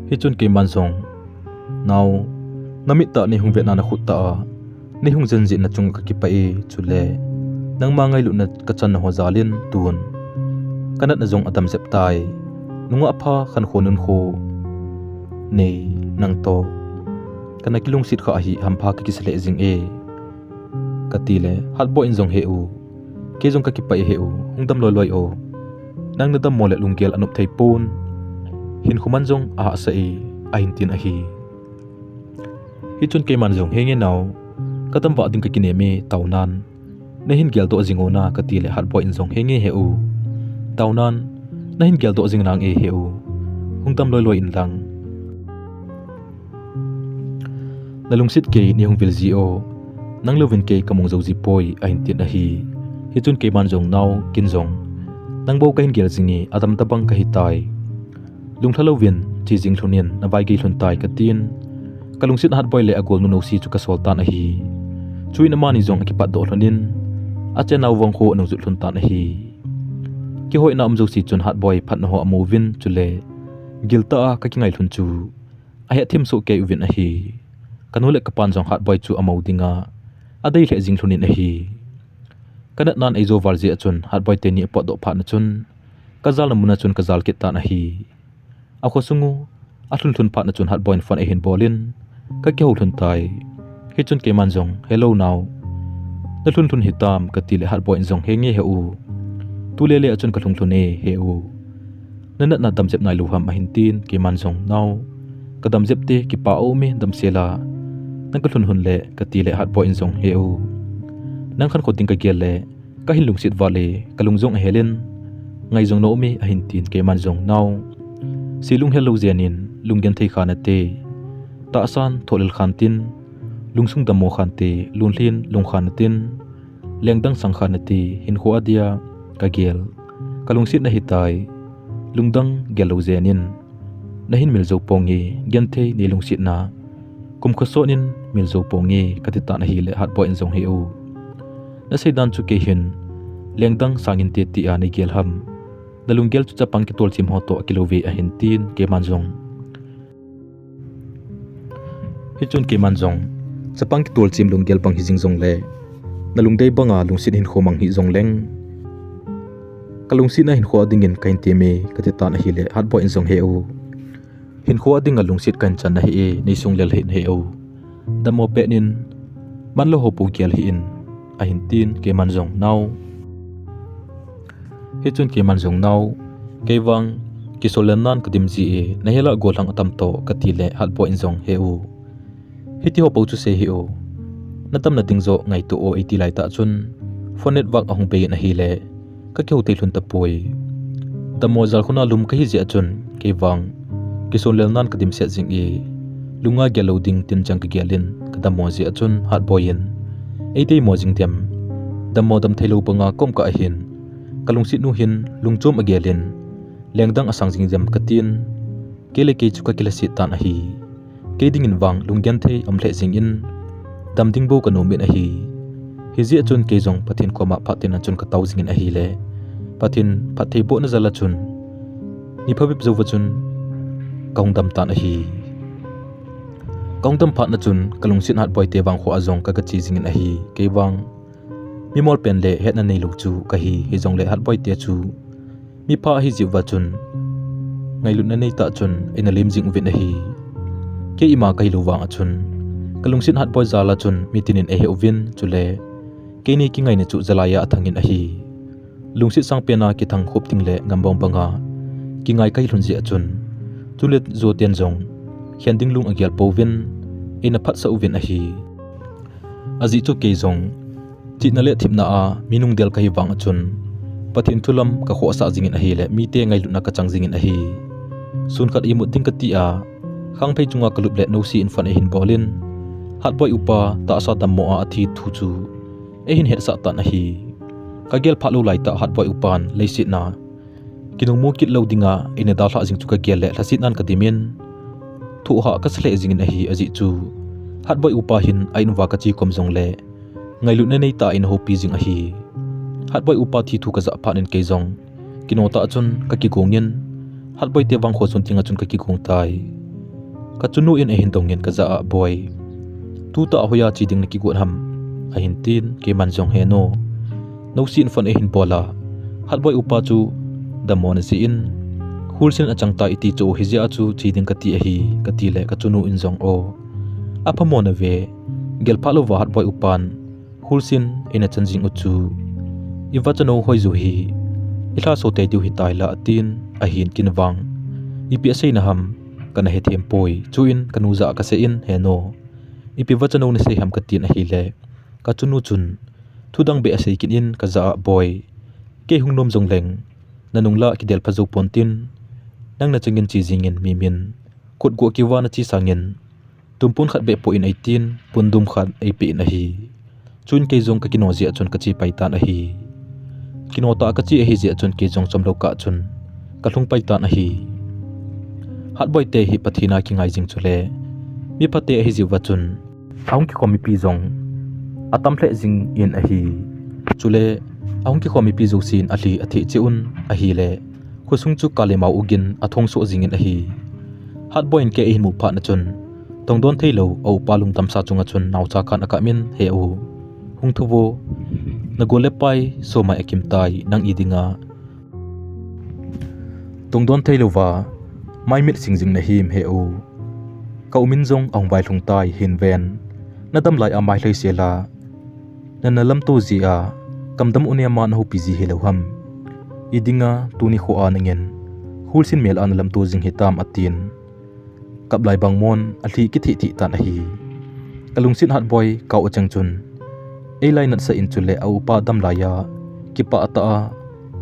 Hichun keiman jong, Nao, namit tah a neihung vetna nakhut tah a neihung jen jeh in nachunga kakipah e, chule nangma ngailutna kachanna ho jal in tun kanatna jong adam jep tai. Nungah pha, khankho nunkho nei nangtoh kana kilungset khah ahi, hampha kakisa lheh jing e, kati le Hatboi in jong, He u, kei jong kakipah e He u, hung dam loiloi o. Nang nadammo le lunggel anop thei pon, hinkho man jong ahahsa e, ahin tin ahi. Hichun keiman jong, Henge nao, kadam vah ding kakinem e, taonan nahin geldoh jing o na, kati le Hatboi in jong, Henge He u, taonan nahin geldoh jing nange He u, hung dam loiloi inlang. Nalungset kei neihung vil ji o, nang louvin kei kamong jou ji poi, ahin tin ahi. Hichun keiman jong, Nao, ken jong nang bou kahin gel jing e, adam tobang kahitai. Lunglha louvin che jing lhon in, navaigei lhon tai, katin, kalungset Hatboi le agolnu Nosi chu kasol tan ahi. Chuin amani jong akipatdoh lhon in, achennau vang khu anung jot lhon tan ahi. Kihoina um jouse chun Hatboi phatna ho amu uvin, chule giltah a kakingai lhon chu ahethem soh kei uvin ahi. Kanu le kapan jong Hatboi chu amu dinga adei lheh jing lhon in ahi. Kanatnan eijo val jeh a chun Hatboi teni apotdoh phatna chun kajalna mun a chun kajal kit tan ahi. Akhosung u alhun lhun phatna chun Hatboi in phone eihin bol in, kakihou lhon tai. Hichun keiman jong, Hello nao, nalhun lhun hitam, kati le Hatboi in jong, Henge He u, tulele a chun kalhung lhun e He u, nanatna damjep nailou ham, ahin tin, keiman jong, Nao, kadamjep te, kipa aume, damsel a nang kalhun lhun le, kati le Hatboi in jong, He u, nang khankho ding kagel le kahin lungset val e, kalung jong ahel in, ngai jong na um e, ahin tin, keiman jong, Nao, se lunghel lou jen in, lunggenthei kha nate, tahsan thohlel khan tin, lungsung dammo khan te, lunglhin lungkhan natin, lengdang sang khan nate, hinkho adia kagel, kalungset nahitai, lungdang gel lou jen in, nahin mil jou ponge, genthei nei lungsetna kum khosot in mil jou ponge, kati tan ahile Hatboi in jong, He u, naseidan chu kei hin lengdang sang inte tia nei gel ham, nalunggel chu chapang kitolchem ho toh akilou ve, ahin tin, keiman jong, Hichun keiman jong, chapang kitolchem lunggel bang hijing jongle, nalungdei banga lungset hinkho mang hih jongleng, kalungsetna hinkho a dingin kahin tem e, kati tan ahile Hatboi in jong, He u, hinkho a dinga lungset kahin chan nahi e, nei sunglel hih in He u, dammo pet in, manlou ho pou gel hih in, ahin tin, keiman jong, Nao, Hichun keiman jong, Nao, kei vang kisollelnan kadim ji e, nahel a gollhang atam toh, kati le Hatboi in jong, He u, hitiho pou chu sei hih o, nadamna ding joh ngaito o, eiti laitah chun phone network ahung bei in ahile kakihou thei lhon tapoi. Dammo jalkhun a lum kahi jeh a chun kei vang kisollelnan kadimset jing e, lunga gel lou ding tin chang kagel in, kadammo jeh a chun Hatboi in, Eideimo jing dem, dammo dam theilou banga kaum kah ahin, kalungset nu hin lungchom agel in, lengdang asang jing dem, katin, kei le kei chu kakilhaset tan ahi. Kei dingin vang lunggenthei um lheh jingin, dam ding bou kanom in ahi. Hijeh a chun kei jong Pathen koma phat tenna chun katao jingin ahile, Pathen phattheibohna jal a chun, ni phabep jouva chun kahung dam tan ahi. Kahung dam phatna chun kalungset Hatboi te vangkho a jong kagache jingin ahi. Kei vang mimol pen le hetna neilou chu kahi, hijongle Hatboi te chu mipha ahi jeh uva chun ngailutna neitah chun eina lim jing uvin ahi. Kei ima kahilou vang a chun, kalungset Hatboi jal a chun mitin in eihe uvin, chule keini kingaina chu jalai a athangin ahi. Lungset sangpen a kithang khop ding le ngambang banga kingai kahilhun jeh a chun, chule joten jong khen ding lung agel pouvin, eina phatsah uvin ahi. Ajeh chu kei jong, chihna le thepna a mi nungdel kahi vang a chun, Pathen thu lam kakhohsah jingin ahile, mite ngailutna kachang jingin ahi. Sun khat imut ding kati a, Khangphei chunga kalup le Nosi in phone eihin bolin, Hatboi upa tahsa dammo a athi thu chu eihin hetsah tan ahi. Kagel phat lou laitah Hatboi upan leiset a kinungmu kit lou dinga eina dalhah jing chu kagel le lhasetnan kadimin, thohhah kasa lheh jingin ahi. Ajeh chu Hatboi upa hin a-in uva kache khom jongle, ngailutna neitah a eina houpi jing ahi. Hatboi upa thi thu kajah phat in kei jong kino tah chun kakigongin, Hatboi te vangkho sun tenga chun kakigong tai. Kachunu in eihin dongin kajah a, Boi, tutah hoiya che ding nakigot ham? ahin tin, keiman jong, He nu, Nosi in phone eihin bol a, Hatboi upa chu dammo najeh in, Hulsin achang tai iti chu hijeh a chu che ding kati ahi, katile kachunu in jong, O, aphamo nave, gel phat louva Hatboi upan Hulsin eina chan jing u chu ivachanu hoiju hi ilhaso tei diu hitai la, atin, ahin, ken vang ipi aseina ham kana hethem poi. Chuin kanu jah a kasei in, He nu, ipi vachanu nasei ham? katin ahile, kachunu chun thudang beh asei kit in kajah a, Boi, kei hung nom jongleng nanung la kidel pha jou pontin, nang nachangin che jingin, mi min khut go kiva nache sangin tumpon khat beh poh in, eitin, pon dum khat eipeh in ahi. Chuin kei jong kakino jeh a chun kache pai tan ahi. Kino tah a kache ahi jeh a chun kei jong chomlou kah chun kalhung pai tan ahi. Hatboi te hi Pathen a kingai jing chule miphate ahi jeh uva chun, ahung kikhom mipi jong atam lheh jingin ahi. Chule ahung kikhom mipi jousen alhi atheh cheh un ahile, khosung chu kal le mao ugin athongsoh jingin ahi. Hatboi in kei eihin mu phat na chun, tongdon theilou a upa lungdamsa chunga chun naocha khat akap in, He u, hung thou vo, nagol le pai somai akim tai, nang idinga tongdon theilouva maimit sing jing nahim, He u, ka umin jong ahung vailhung tai, hin ven, nadam lai a mailhai sela, nana lamto jeh a kamdam u nema nahoupi ji hilou ham? Idinga tuni khoa nangin Hulsin mel a nalamto jing hitam? atin, kap lai bang mon alhi kitheh theh tan ahi. Kalungset Hatboi kau acheng chun eilainat sah in chule a upa dam laiya kipah tah a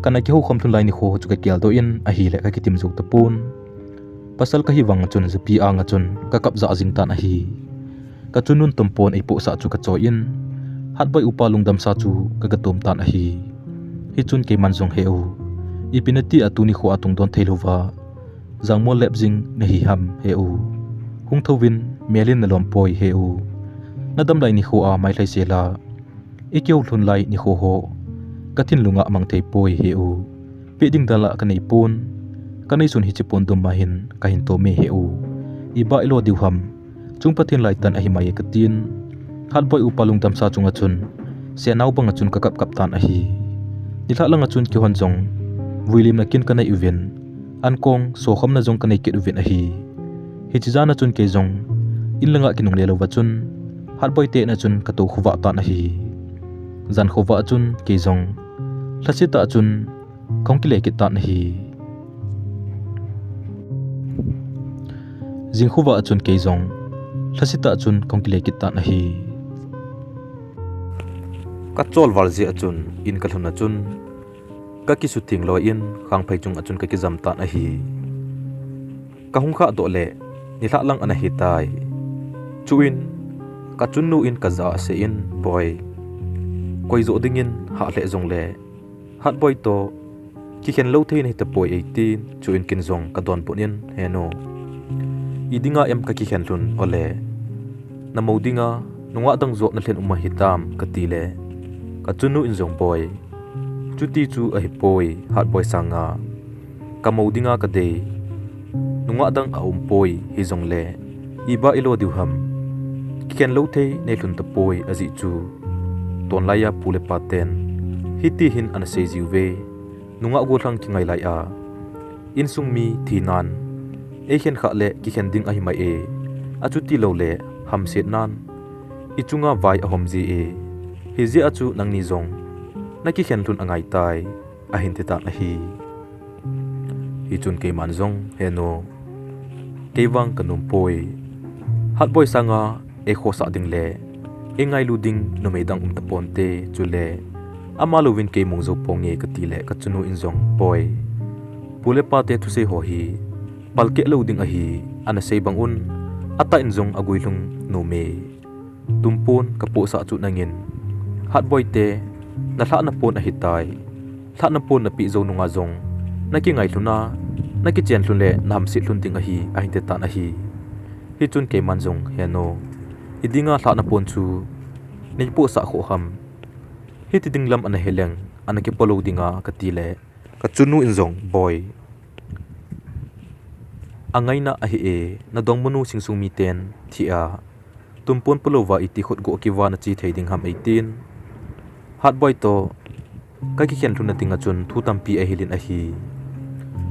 kana kihoukhom lhun lai nikho chu kakeldoh in ahile kakitim jou tapon. Pasal kahi vang a chun japi anga chun kakap jah jing tan ahi. Kachunun tompon eipohsah chu kachoi in, Hatboi upa lungdamsa chu kagatom tan ahi. Hichun keiman jong, He u, ipi nati a tuni khoa tongdon theilouva jangmol lep jing nahi ham, He u, hung thouvin, mel in nalom poi, He u, nadam lai nikhoa mailhai sela, ikihou lhun lai nikho ho kathinlunga mang thei poi, He u, peh ding dalha kanei pon, kanei sun hiche pon dum ma hin kahin tome, He u, iba ilo diu ham? Chung Pathen laitan ahi mai e, katin, Hatboi upa lungdamsa chunga chun senao banga chun kakap kap tan ahi. Nilhah langa chun kihon jong vuilimna kin kanei uvin, ankong sokhomna jong kanei kit uvin ahi. Hiche jana chun kei jong in langa kinungle louva chun Hatboi te in a chun katou khovah tan ahi. Jan khovah a chun kei jong lhasetah a chun kahung kile kit tan ahi. Jing khovah a chun kei jong lhasetah a chun kahung kile kit tan ahi. Kacholval jeh a chun in kalhun a chun kakisutheng loi in Khangphei chunga chun kakijam tan ahi. Kahung khahdoh le nilhah lang ana hitai. Chuin kachunnu in kajah a asei in, Boi, koi joh dingin hah lheh jongle Hatboi toh kikhen lou thei nahitapoi, eitin, chuin ken jong kadonbut in, He nu, idinga em kakikhen lhun, ole namou dinga nungah dang joh nalhen um ahitam, katile kachunnu in jong, Boi, chuti chu ahipoi, Hatboi sanga kamou dinga kadei nungah dang aumpoi, hijongle iba ilo diu ham? Kikhen lou thei neilhun tapoi, ajeh chu tonlaiya pu le pa ten hiti hin ana seijiuve, nungah gollhang kingai laiya Insung mi thinan eikhen khah le kikhen ding ahi mai e. Achuti lou le hamset nan ichunga vai ahom ji e. Hijeh a chu nangni jong nakikhen lhun angai tai, ahin ti tan ahi. Hichun keiman jong, He nu, kei vang kanom poi. Hatboi sanga eikhohsah ding le eingailu ding numei dang um taponte, chule ama louvin kei mong jou ponge kati le kachunu in jong, Boi, pu le pate thusei ho hi palkeh lou ding ahi, ana sei bang un atah in jong aguilhung nome. Tumpon kapohsah chu nangin Hatboi te nalhahna pon ahitai. Lhahna pon napeh jou nunga jong nakingailhun a, nakichen lhun le nahamset lhun ding ahi, ahin ti tan ahi. Hichun keiman jong, He nu, idinga lhahna pon chu neipohsah khoh ham? Hiti ding lam ana hileng ana kipo lou dinga kati le kachunu in jong, Boi, angaina ahi e, nadongmanu Singsung miten thi a tumpon polouva iti khut go kiva nache thei ding ham, eitin. Hatboi toh kakikhen lhunna dinga chun thu tampi ahilin ahi.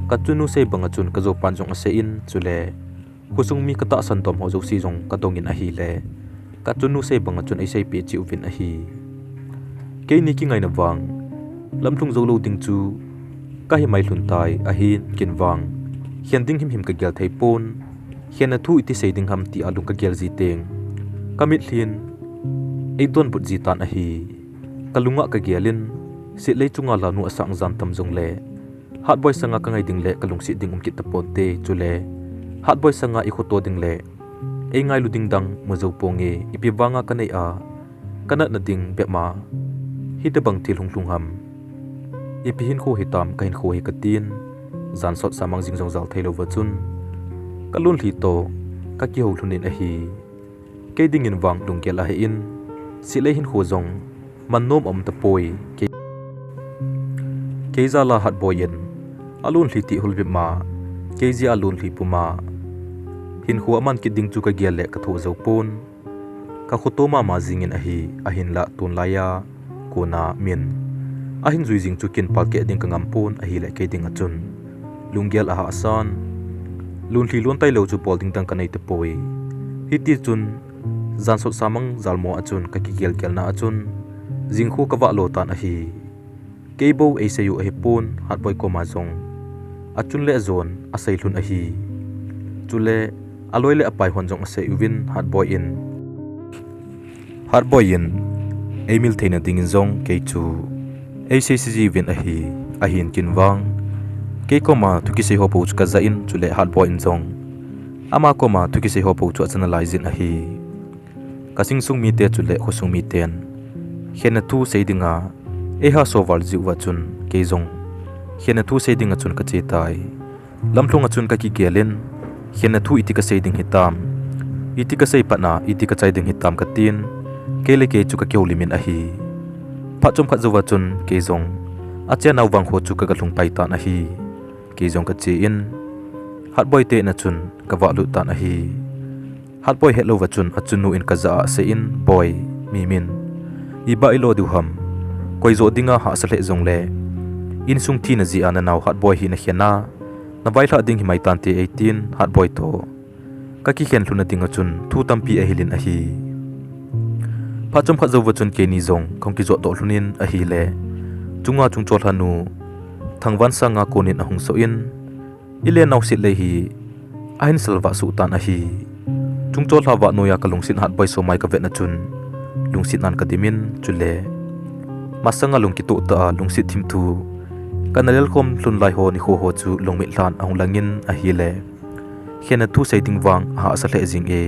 Kachunu sei banga chun kajopan jong aseiyin, chule khosung mi katahsan dom ho jouse jong kadongin ahile kachunu sei banga chun eiseipeh cheh uvin ahi. Keini kingaina vang lamlhung jou lou ding chu kahi mai lhun tai, ahin ken vang khen ding himhim kagel thei pon. Khenna thu iti sei ding ham tia lung kagel ji teng kamitlhin eidonbut ji tan ahi. Kalunga kagelin, Setlei chunga lanu asang jan tam jongle Hatboi sanga kangai ding le kalungset ding um kit taponte, chule Hatboi sanga ikhoto ding le eingailu ding dang mu jou ponge, ipi vanga kanei a kanatna ding bep ma hitobang thil hung lhung ham? Ipi hinkho hitam kahinkho hi katin, jan sot samang jing jong jal thei louva chun kalunlhi toh kakihou lhun in ahi. Kei dingin vang lunggel ahin, Setlei hinkho jong man nom aum tapoi. Kei, kei jal a Hatboi in alunlhi ti hulbep ma, kei jeh a lunlhi puma hinkho aman kit ding chu kagel le kathoh jou pon. Kakhoto mama jingin ahi, ahinla tunlai a kona min ahin jui jing chu ken palkeh ding kangam pon ahile kei dinga chun lunggel ahahsan, lunlhi lon tailou chu bol ding dang kanei tapoi. Hitichun jan sot samang jalmo a chun kakigelgelna a chun jingkho kavah lo tan ahi. Kei bou eisei u ahipon, Hatboi koma jong achun le ajon asei lhun ahi. Chule aloi le apai hon jong asei uvin, Hatboi in, Hatboi in eimil theina dingin jong kei chu eiseise jiuvin ahi. Ahin ken vang kei koma thu kisei ho bou chu kajah in, chule Hatboi in jong ama koma thu kisei ho bou chu aja nalai jin ahi. Ka Singsung mite chule khosung miten khenna thu sei dinga eiha soval jiuva chun kei jong khenna thu sei dinga chun kache tai. Lamlhunga chun kakigelin, khenna thu iti kasei ding hitam, iti kasei patna iti kachai ding hitam katin, kei le kei chu kakihoulimin ahi. Phat chomkhat jouva chun kei jong achenau vangkho chu kagalhung pai tan ahi. Kei jong kache in, Hatboi te in'a chun kavahlut tan ahi. Hatboi hetlouva chun achunnu in kajah a aseiyin, Boi, Mimin, iba ilo diu ham? Koi joh dinga hahsa lheh jongle, insung thina jeh a nanao Hatboi hi nakhen a, navailhah ding himai tante eitin, Hatboi toh kakikhen lhunna dinga chun thu tampi ahilin ahi. Phat chomkhat jouva chun keini jong kahung kijotdoh lhunin ahile, chunga chungcholhanu Thangvansanga konin ahung sohin, ilenau Setlei hi ahin salvah suh tan ahi. Chungcholha vah noiya kalungset Hatboi somai kavetna chun lungset nan kadimin, chule masanga lung kitoh tah a lungset thimthu kana lelkhom lhun lai ho nikho ho chu lungmit lhan ahung langin ahile, khenna thu sei ding vang ahahsa lheh jenge.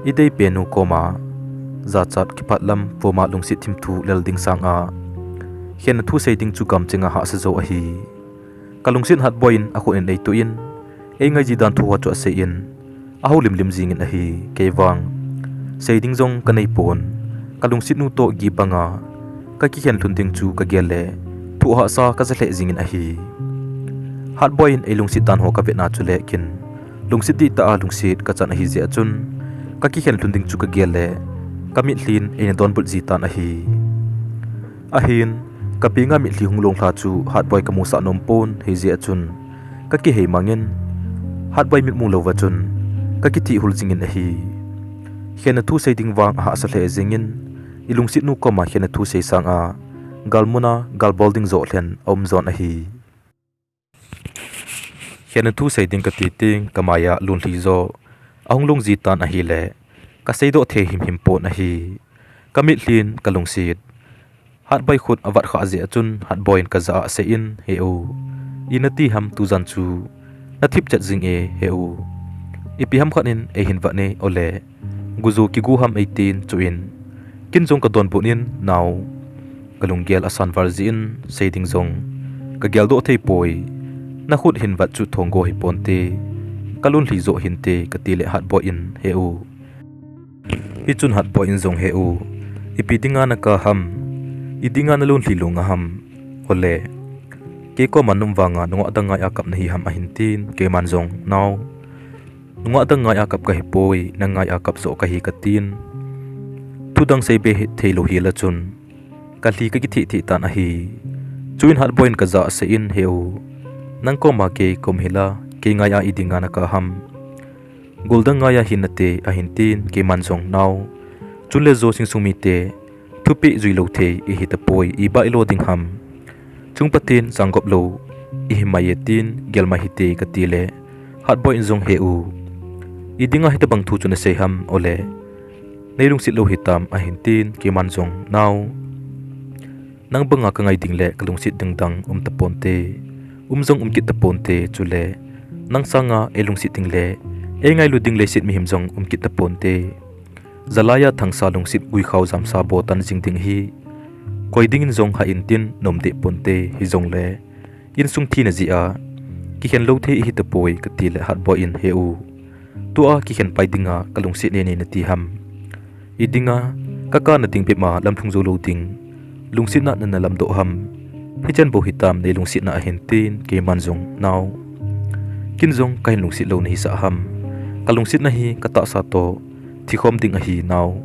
Idei penu koma jachat kiphat lam puma lungset thimthu lel ding sanga khenna thu sei ding chu gamchenga hahsa jou ahi. Kalungset Hatboi in akhut in eitoh in, eingaiji dan thu ho chu aseiyin, ahoulimlim jingin ahi. Kei vang sei ding jong kaneipon, kalungsetnu toh gih banga kakikhen lhun ding chu kagel le thu hahsa kaja lheh jingin ahi. Hatboi in eilungset dan ho kavetna chule ken lungset dihtah a lungset kachan ahijeh a chun kakikhen lhun ding chu kagel le kamitlhin eina donbut ji tan ahi. Ahin, kapenga mitlhi hung longlha chu Hatboi kamusah nompon, hijeh a chun kakihei mangin, Hatboi mitmu louva chun kakithih hul jingin ahi. Khenna thu sei ding vang ahahsa lheh jingin, ilungset nu koma khenna thu sei sanga galmuna galbol ding joh lhen aum jon ahi. Khenna thu sei ding kati teng kamaiya lunlhi joh ahung lungji tan ahile, kaseidoh thei himhim pon ahi. Kamitlhin kalungset Hatboi khut avat khah jeh a chun Hatboi in kajah a aseiyin, "He u, ina ti ham tujan chu nathip chet jing e he u. Ipi ham khat in eihin vat e ole, guju kigu ham eitin chuin." Ken jong kadonbut in, "Nao," kalunggel asan val jeh in sei ding jong kageldoh thei poi. "Nakhut hin vat chu thonggo hiponte, kalunlhi joh hinte," katile Hatboi in, "He u, Hichun Hatboi in jong, "He u, ipi dinga nakap ham? Idinga nalunlhi lunga ham? Ole, kei koma naum vanga nungah dang ngai a kap nahi ham?" ahin tin, keiman jong, "Nao, nungah dang ngai a kap kahipoi, nang ngai a kap joh kahi," katin. Thudang seibe thei lou hila chun kalhi kakithih thih tan ahi. Chuin Hatboi in kajah a aseiyin, "He u, nang koma kei kaum hila, kei ngai a idinga nakap ham? Goldang ngai a hin nate," ahin tin, keiman jong, "Nao, chule jo singsung mite thupeh jui lou thei ihi tapoi, iba ilo ding ham? Chung Pathen sanggop lou ihi mai e," tin gel mai hite katile, Hatboi in jong, "He u, idinga hitobang thu chu nasei ham ole? Neilungset lou hitam?" ahin tin, keiman jong, "Nao, nang banga kangai ding le kalungset ding dang um taponte, um jong um kit taponte, chule nang sanga eilungset ding le eingailu ding leiset mihem jong um kit taponte. Jalaiya thangsa lungset guikhao jamsa bo tan jing ding ahi. Koi dingin jong hah in tin naum deh ponte, hijongle insung thina jeh a kikhen lou thei ihi tapoi," katile Hatboi in, "He u, tua kikhen pai dinga kalungset nei nei nati ham? Idinga kakap na ding bep a lamlhung jou lou ding lungsetna nana lamdoh ham? Hichan bou hitam neilungsetna?" ahin tin, keiman jong, "Nao, ken jong kahin lungset lou nahisah ham? Kalungsetna hi katahsa toh thikhom ding ahi, nao.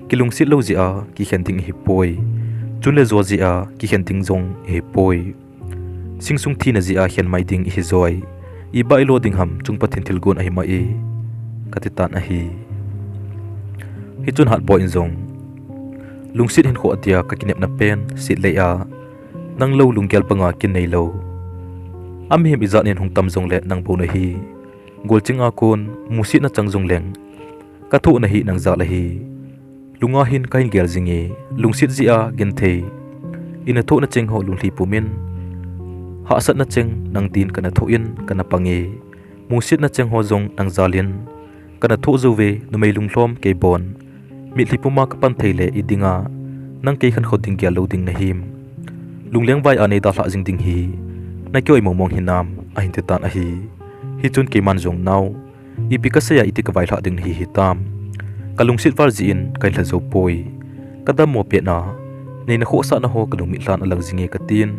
Kilungset lou jeh a kikhen ding ihipoi. Chule jo jeh a kikhen ding jong ihipoi. Singsung thina jeh a khen mai ding ihi joi. Iba ilo ding ham, chung Pathen thilgon ahi mai e," kati tan ahi. Hichun Hatboi in jong, "Lungset hinkho atia kakinepna pen, sitlei a nang lou lunggel banga ken neilou. Amihem ijat in hung tam jongle nang bou nahi. Golching a kon musetna chang jongleng, kathoh nahi nang jal ahi. Lunga hin kahin gel jinge, lungset jeh a genthei ina thoh nacheng ho lunglhi pumin, hahsatna cheng nang din kana thoh in kana pange. Musetna cheng ho jong nang jal in kana thoh jouve, numei lunglhom kei bon. Mitlhi puma kapan thei le idinga nang kei khankho ding gel lou ding nahim? Lungleng vai a neidalhah jing ding hi nakioimong mong hinam?" ahin ti tan ahi. Hichun keiman jong, "Nao, ipi kasei a iti kavailhah ding nahi hitam? Kalungset val jeh in kahin lha jou poi. Kadammo pet a neina khohsahna ho kalungmit lhan alang jinge," katin.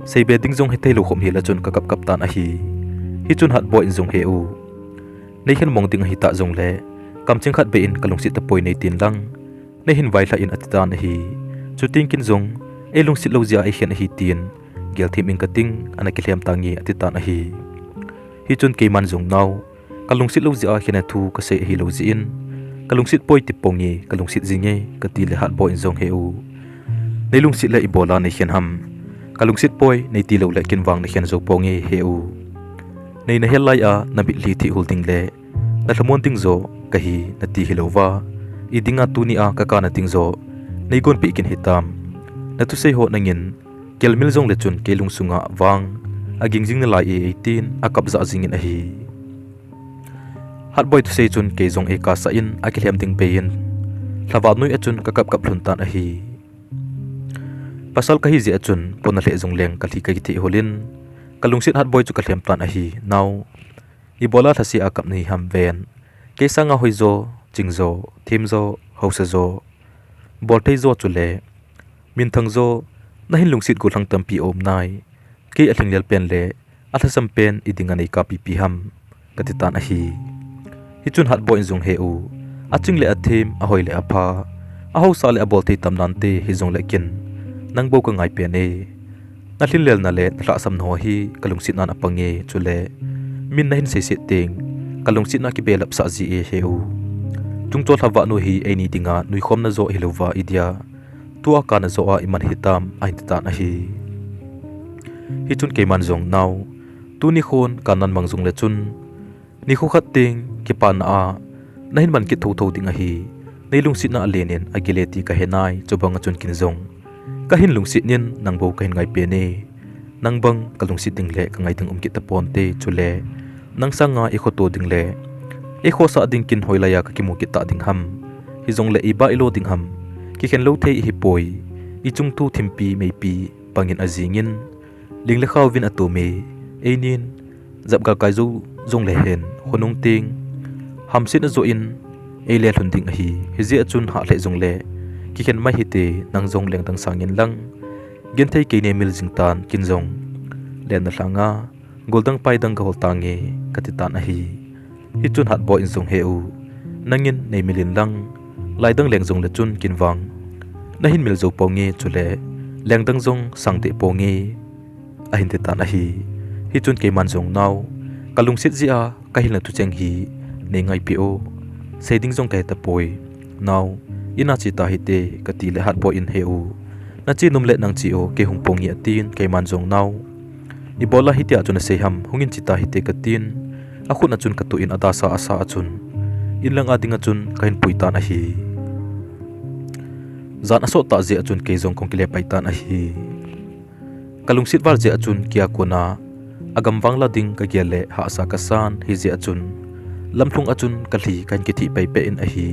Seibe ding jong hithei lou khop hila chun kakap kap tan ahi. Hichun Hatboi in jong, "He u, neikhen mong ding ahitah jongle, kamcheng khat beh in kalungset tapoi neitin lang, neihin vailhah in," ati tan ahi. Chuteng ken jong, "Eilungset lou jeh a eikhen ahi tin gelthem ing kating, ana kilhem tange," ati tan ahi. Hichun keiman jong, "Nao, kalungset lou jeh a khenna thu kasei ahilou jeh in, kalungset poi ti ponge, kalungset jinge," katile Hatboi in jong, "He u, neilungset le ibola neikhen ham? Kalungset poi neiti loule ken vang nakhen jou ponge, he u. Neina hel lai a namitlhi thih hul ding le nalhamon ding jo kahi nati hilouva, idinga tunia kakap na ding jo neigonpeh kin hitam? Nathusei ho nangin kelmil jongle chun kei lungsunga vang aging jing nalai e," eitin akap jah jingin ahi. Hatboi thusei chun kei jong eikapsah in akilhem ding bei in lhavah noi a chun kakap kap lhun tan ahi. Pasal kahi jeh a chun pona lheh jongleng kalhi kakithih hul in, kalungset Hatboi chu kalhem tan ahi. "Nao, ibola lhase a kap nahi ham ven? Kei sanga hoijo, chingjo, themjo, haosajo, boltheijo chule minthangjo, nahin lungset gollhang tampi aum nai. Kei alhinglel pen le alhasam pen idinga neikap pipi ham?" kati tan ahi. Hichun Hatboi in jong, "He u, aching le athem, ahoi le apha, ahaosa le abolthei tam nante, hijongle ken nang bou kangai pen e. Nalhinglelna le nalhahsamna ho hi kalungsetnan apange, chule Min nahin seiset teng, kalungsetna kibelap sah ji e he u. Chungchol lhavah nu hi eini dinga nuikhomna jo hilouva idia tua kana jo a iman hitam ahin titan ahi. Hichun keiman jong nao, tuni khon kanan mang jongle chun, nikho khat teng kipana a nahin man kit thotho ding ahi. Nei lungsetna alen in agile ti kahe nai, chubang a chun kin jong kahin lungset in nang bou kahin ngai pen e. Nang bang kalungset ding le kangai ding um kit taponte, chule nang sanga ikhoto ding le ikhosa ding kin hoilai a kakimu kit ta ding ham? Hijongle iba ilo ding ham? Kikhen lou thei ihipoi. Ichung thu thimpi meipi bangin ajing in, ling le khao vin atum e. Einin japgal kai jou jongle hen, khonung teng hamsetna jo in eile lhun ding ahi. Hijeh a chun hah lheh jongle kikhen mai hite, nang jong lengdang sangin lang genthei kei nei mil jing tan, kin jong lenna lhanga goldang paidang kahol tange, kati tan ahi. Hichun Hatboi in jong he u, nangin nei mil in lang, laidang leng jongle chun kin vang nahin mil jou ponge, chule lengdang jong sang deh ponge, ahin titan ahi. Hichun keiman jong nao, kalungset jeh a kahilna thucheng hi nei ngaipeh o. Sei ding jong kahe tapoi. Nao, ina che ta hite, kati le Hatboi in he u, nache nom le nang che o, kei hung ponge, atin, keiman jong nao, ibola hitia chu nasei ham, hungin che ta hite, katin, akhut a chun katuh in adasa asa a chun in lang a dinga chun kahin pui tan ahi. Jan asot tah jeh a chun kei jong kahung kile pai tan ahi. Kalungset val jeh a chun kia kona agam vangla ding kagel le hahsa kasan, hijeh a chun lamlhung a chun kalhi kahin kithih pai peh in ahi.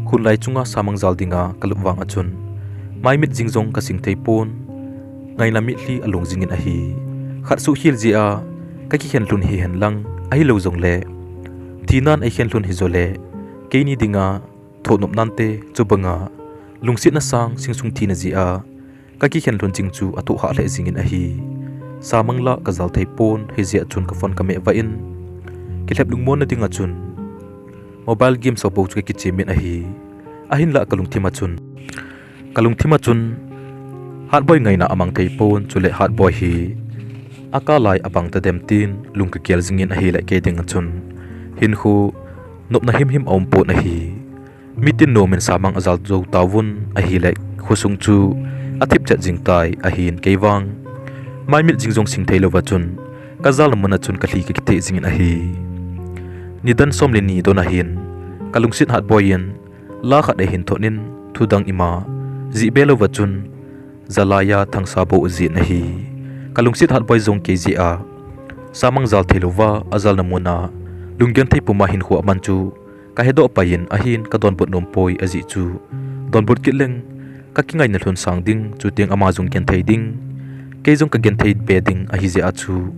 Khunlai chunga samang jal dinga kalup vang a chun maimit jing jong kasing thei pon, ngaina mitlhi along jingin ahi. Khat suhkhel jeh a kakikhen lhun hihen lang, ahilou jongle thinan eikhen lhun hijole keini dinga thohnop nante, chubanga lungsetna sang singsung thina jeh a kakikhen lhun jing chu athoh hah lheh jingin ahi. Samang la kajal thei pon, hijeh a chun ka phone kameh vah in, kilhep lungmonna dinga chun mobile game sopou chu kakichem in ahi. Ahinla kalungthim a chun, kalungthim a chun Hatboi ngaina amang thei pon, chule Hatboi hi akah lai abang tadem tin lung kagel jingin ahile kei dinga chun hinkho nopna himhim aum pon ahi. Mitin nomin samang ajal jou tauvin ahile khosung chu athip chet jing tai, ahin kei vang maimit jing jong sing thei louva chun kajalna muna chun kalhi kakitheh jingin ahi. Nidan som le ni don ahin kalungset Hatboi in la khat eihin thot in, thudang ima jih be louva chun jalai a thangsa bou ajih in ahi. Kalungset Hatboi jong kei jeh a samang jal thei louva ajalna muna lunggenthei puma hinkho aman chu kahedoh pai in, ahin kadonbut nom poi, ajeh chu donbut kit leng kakingaina lhun sang ding, chuteng ama jong genthei ding, kei jong kagenthei be ding ahijeh a chu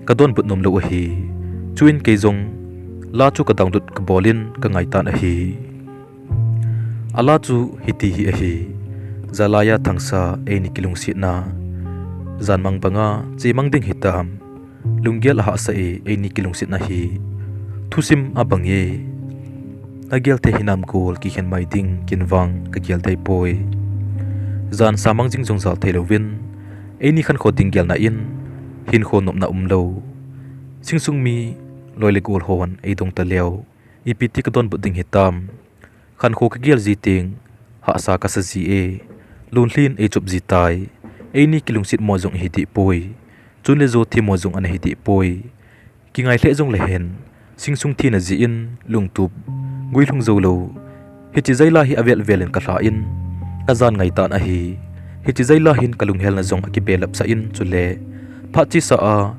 kadonbut nom lou ahi. Chuin kei jong la chu ka download kabol in kangai tan ahi. Ala chu hiti hi ahi. Jalai a thangsa eini kilungsetna, janmang banga chemang ding hitam. Lunggel ahahsa e, eini kilungsetna hi thusim abang e. Nagel thei hinam gol, kikhen mai ding kin vang kagel thei poi. Jan samang jing jong jal thei louvin, eini khankho ding gelna in hinkho nopna umlou, singsung mi loi le gol hon eidong taleu, ipi ti kadonbut ding hitam. Khankho kagel ji teng hahsa kasa ji e. Lunglhin eichop ji tai. Eini kilungset mo jong ihi deh poi. Chun le jo thi mo jong ana hi deh poi. Kingai lheh jongle hen, singsung thina jeh in lungtup guilhung joulou, hiche jaila hi avel vel in kalha in kajan ngai tan ahi. Hiche jaila hin kalunghelna jong akibelap sah in, chule phat chesa a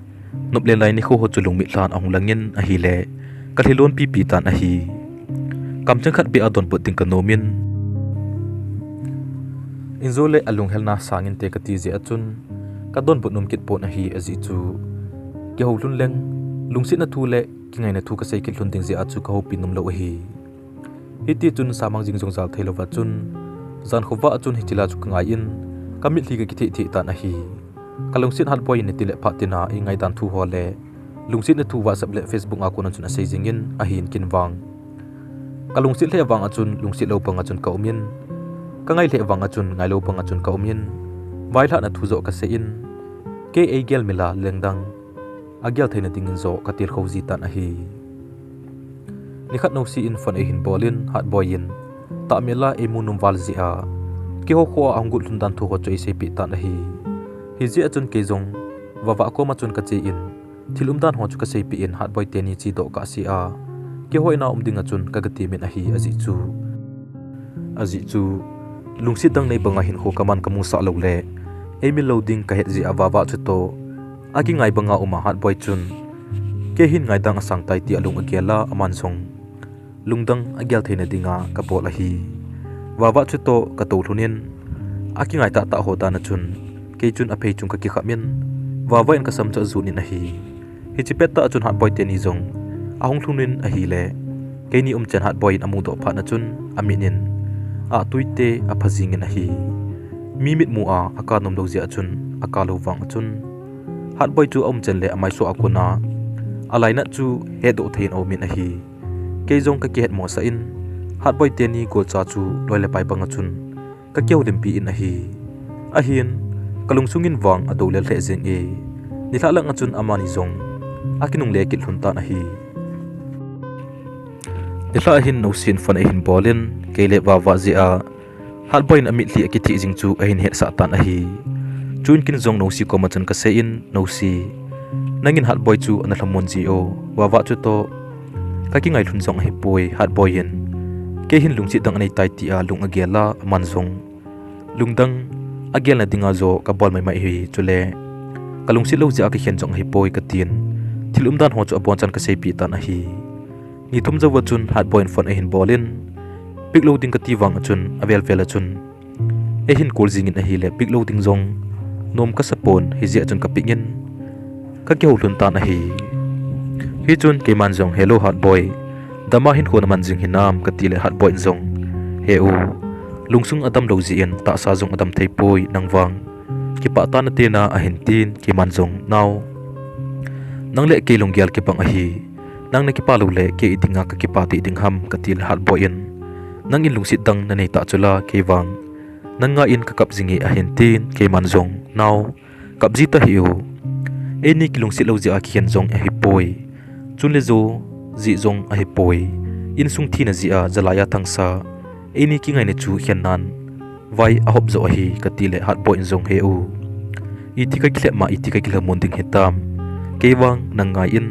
nop le lai nikho ho chu lungmitlhan ahung langin ahile kalhi lon pipi tan ahi. Kamcheng khat beh a donbut ding kanom in, injo le alunghelna sangin te kati jeh a chun kadonbut nom kit pon ahi, ajeh chu kihou lhun leng lungsetna thu le kingaina thu kasei kit lhun ding jeh a chu kahoupi nom lou ahi. Hiti chun samang jing jong jal thei louva chun, jan khovah a chun hiche la chu kangai in, kamitlhi kakitheh theh tan ahi. Kalungset Hatboi in niti le phat tina eingaidan thu ho le lungsetna thu WhatsApp le Facebook a kona chun asei jingin ahin kin vang. Kalungset lheh vang a chun lungset lou bang a chun kaum in, kangai lheh vang a chun ngailou bang a chun kaum in, vailhahna thu joh kasei in, kei eigel mila lengdang agel theina dingin jo katilkhou ji tan ahi. Nikhat Nousi in phone eihin bol in, Hatboi in, tahmela eimu nom val jeh a, keiho khoa ahung got lhon dan thu ho chu eiseipeh tan ahi. Hijeh a chun kei jong Vava koma chun kache in, thil umdan ho chu kaseipeh in, Hatboi teni chedoh kahsea, keiho in a um dinga chun kaga temin ahi, ajeh chu. Ajeh chu, lungset dang nei banga hinkho kaman kamusah lou le, eimil lou ding kahet jeh a Vava chutoh, akingai banga uma Hatboi chun, kei hin ngaidang asang tai tia alung agel a, aman jong lungdang agel theina dinga kabol ahi. Vava chutoh katou lhon in, akingai tahtah ho dan a chun, kei chun aphei chung kakikham in, Vava in kasam chu ajon in ahi. Hiche pettah a chun Hatboi teni jong ahung lhung in ahile, keini umchen Hatboi in amudoh phat na chun, amit in, atwi te apha jing in ahi. Mi mitmu a aka nom lou jeh a chun, aka lou vang a chun, Hatboi chu aumchen le amaisoh a kona alainat chu hetdoh thei in aumin ahi. Kei jong kakihetmosah in, Hatboi teni golcha chu loi le pai banga chun kakihoulimpi in ahi. Ahin, kalungsung in vang adoulel lheh jenge. Nilhah langa chun amani jong akinungle kit lhon tan ahi. Nilhah hin Nousi in phone eihin bol in, kei le Vava jeh a Hatboi in amitlhi akitheh jing chu ahin hetsah tan ahi. Chuin ken jong Nousi koma chun kasei in, Nousi, nangin Hatboi chu ana lhamon ji o, Vava chutoh kakingai lhon jong ahipoi, Hatboi in kei hin lungset dang anei tai tia lung agel a, aman jong lungdang agelna dinga jo kabol maimai ahi, chule kalungset lou jeh a kakhen jong ahipoi katin, thil umdan ho chu abonchan kaseipeh tan ahi. Ni thum jouva chun Hatboi in phone eihin bol in, pick lou ding kati vang a chun, avel vel a chun eihin call jing in ahile, pick lou ding jong nom kasapon, hijeh a chun kapick in, kakihou lhon tan ahi. Hichun keiman jong, Hello Hatboi, dama hinkho naman jing hinam, katile Hatboi in jong, He u, lungsung adamlou jeh in tahsa jong adam theipoi, nang vang kipah tah natena, ahin tin, keiman jong, Nao, nang le kei lunggel kibang ahi, nang nakipah lou le kei idinga kakipah ding ham, katile Hatboi in, Nangin lungset dang nanei tah chula, kei vang nang ngai in kakap jinge, ahin tin, keiman jong, Nao, kap ji tahih u, eini kilungset lou jeh a kikhen jong ahipoi, chule jo jeh jong ahipoi, insung thina jeh a jalai a thangsa eini kingaina chu khennan vai ahop jo ahi, katile Hatboi in jong, He u, iti kakilhep ma iti kakilhamon ding hitam, kei vang nang ngai in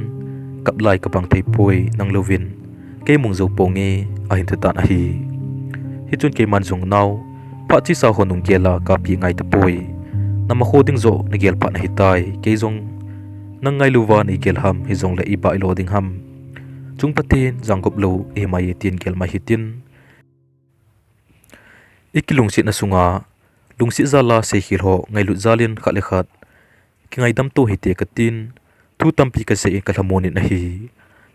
kap lai kabang theipoi, nang louvin kei mong jou ponge, ahin ti tan ahi. Hichun keiman jong, Nao, phat chesa ho nunggel a kapi ngai tapoi, namakho ding joh nagel phat nahitai, kei jong nang ngailouva neigel ham, hijongle iba ilo ding ham, chung Pathen jangop lou ihi mai e, tin gel mai hitin, ikilungsetna sunga lungset jal a seikhel ho ngailut jal in khat le khat kingaidam to hite, katin, thu tampi kasei in kalhamon in ahi.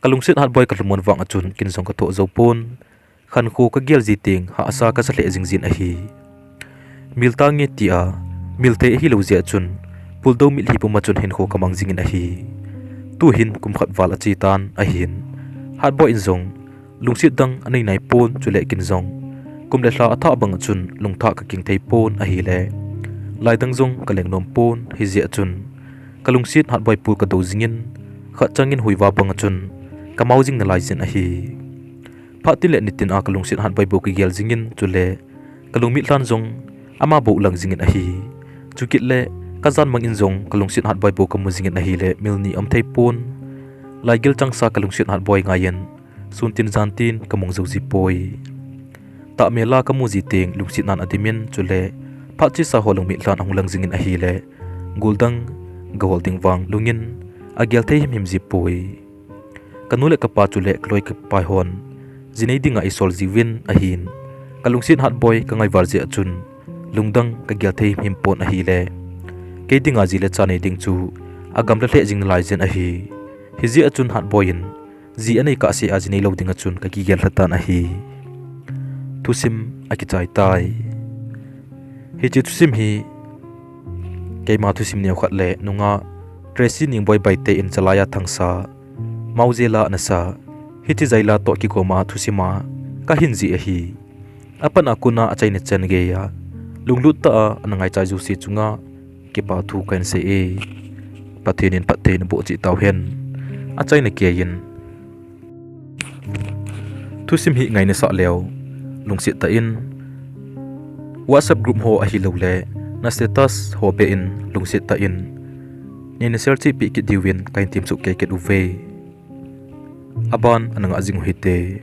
Kalungset Hatboi kalhamon vang a chun ken jong kathoh jou pon, khankho kagel ji teng hahsa kasa lheh jing jin ahi. Mil tange tia mil thei ahilou jeh a chun, puldou mitlhi puma chun hinkho kamang jingin ahi. Tuhin kum khat val ache tan ahin, Hatboi in jong lungset dang anei naipon, chule ken jong kum le lha athah bang a chun lungthah kaking theipon ahile, lai dang jong kaleng nom pon, hijeh a chun kalungset Hatboi pul kadou jingin, khat changin huiva bang a chun kamao jing nalai jin ahi. Phat tin le nitin a kalungset Hatboi bou kagel jingin, chule kalungmit lhan jong ama bou lang jingin ahi. Chukit le kajan mang in jong kalungset Hatboi bou kamu jingin ahile, mil ni aum theipon, laigil changsa kalungset Hatboi ngaiyin sun tin jan tin kamong jou jipoi. Tahmel a kamu ji teng lungset nan adimin, chule phat chesa ho lungmit lhan ahung lang jingin ahile, goldang gahol ding vang lungin agel thei himhim jipoi. Kanu le kapa chule kaloi kapai hon ji nei dinga eisol jiuvin ahin, kalungset Hatboi kangai val jeh a chun lungdang kagel thei himhim pon ahile, kei dinga ji le cha nei ding chu agamla lheh jing nalai jin ahi. Hijeh a chun Hatboi in ji anei kahsea ji neilou dinga chun kakigel lhatan ahi. Thusim akichai tai. Hiche thusim hi keima thusim neokhat le nungah Tracy Ningboi Baite in Jalai a Thangsa, Mao Jail a Nasa, hiche jail a toh kigoma thusima kahin jih ahi. Apat a kona achaina chan geiya lunglut tah a ana ngaichai jouse chunga kipa thu kahin sei e. Pathen in phatthei naboh cheh tauhen. Achaina keiyin, thusim hi ngaina sah leu, lungset tah in, WhatsApp group ho ahilouleh na status ho beh in lungset tah in neina share cheh peh kit diuvin kahin temsoh kei kit uve. Aban ana ngah jing uhite.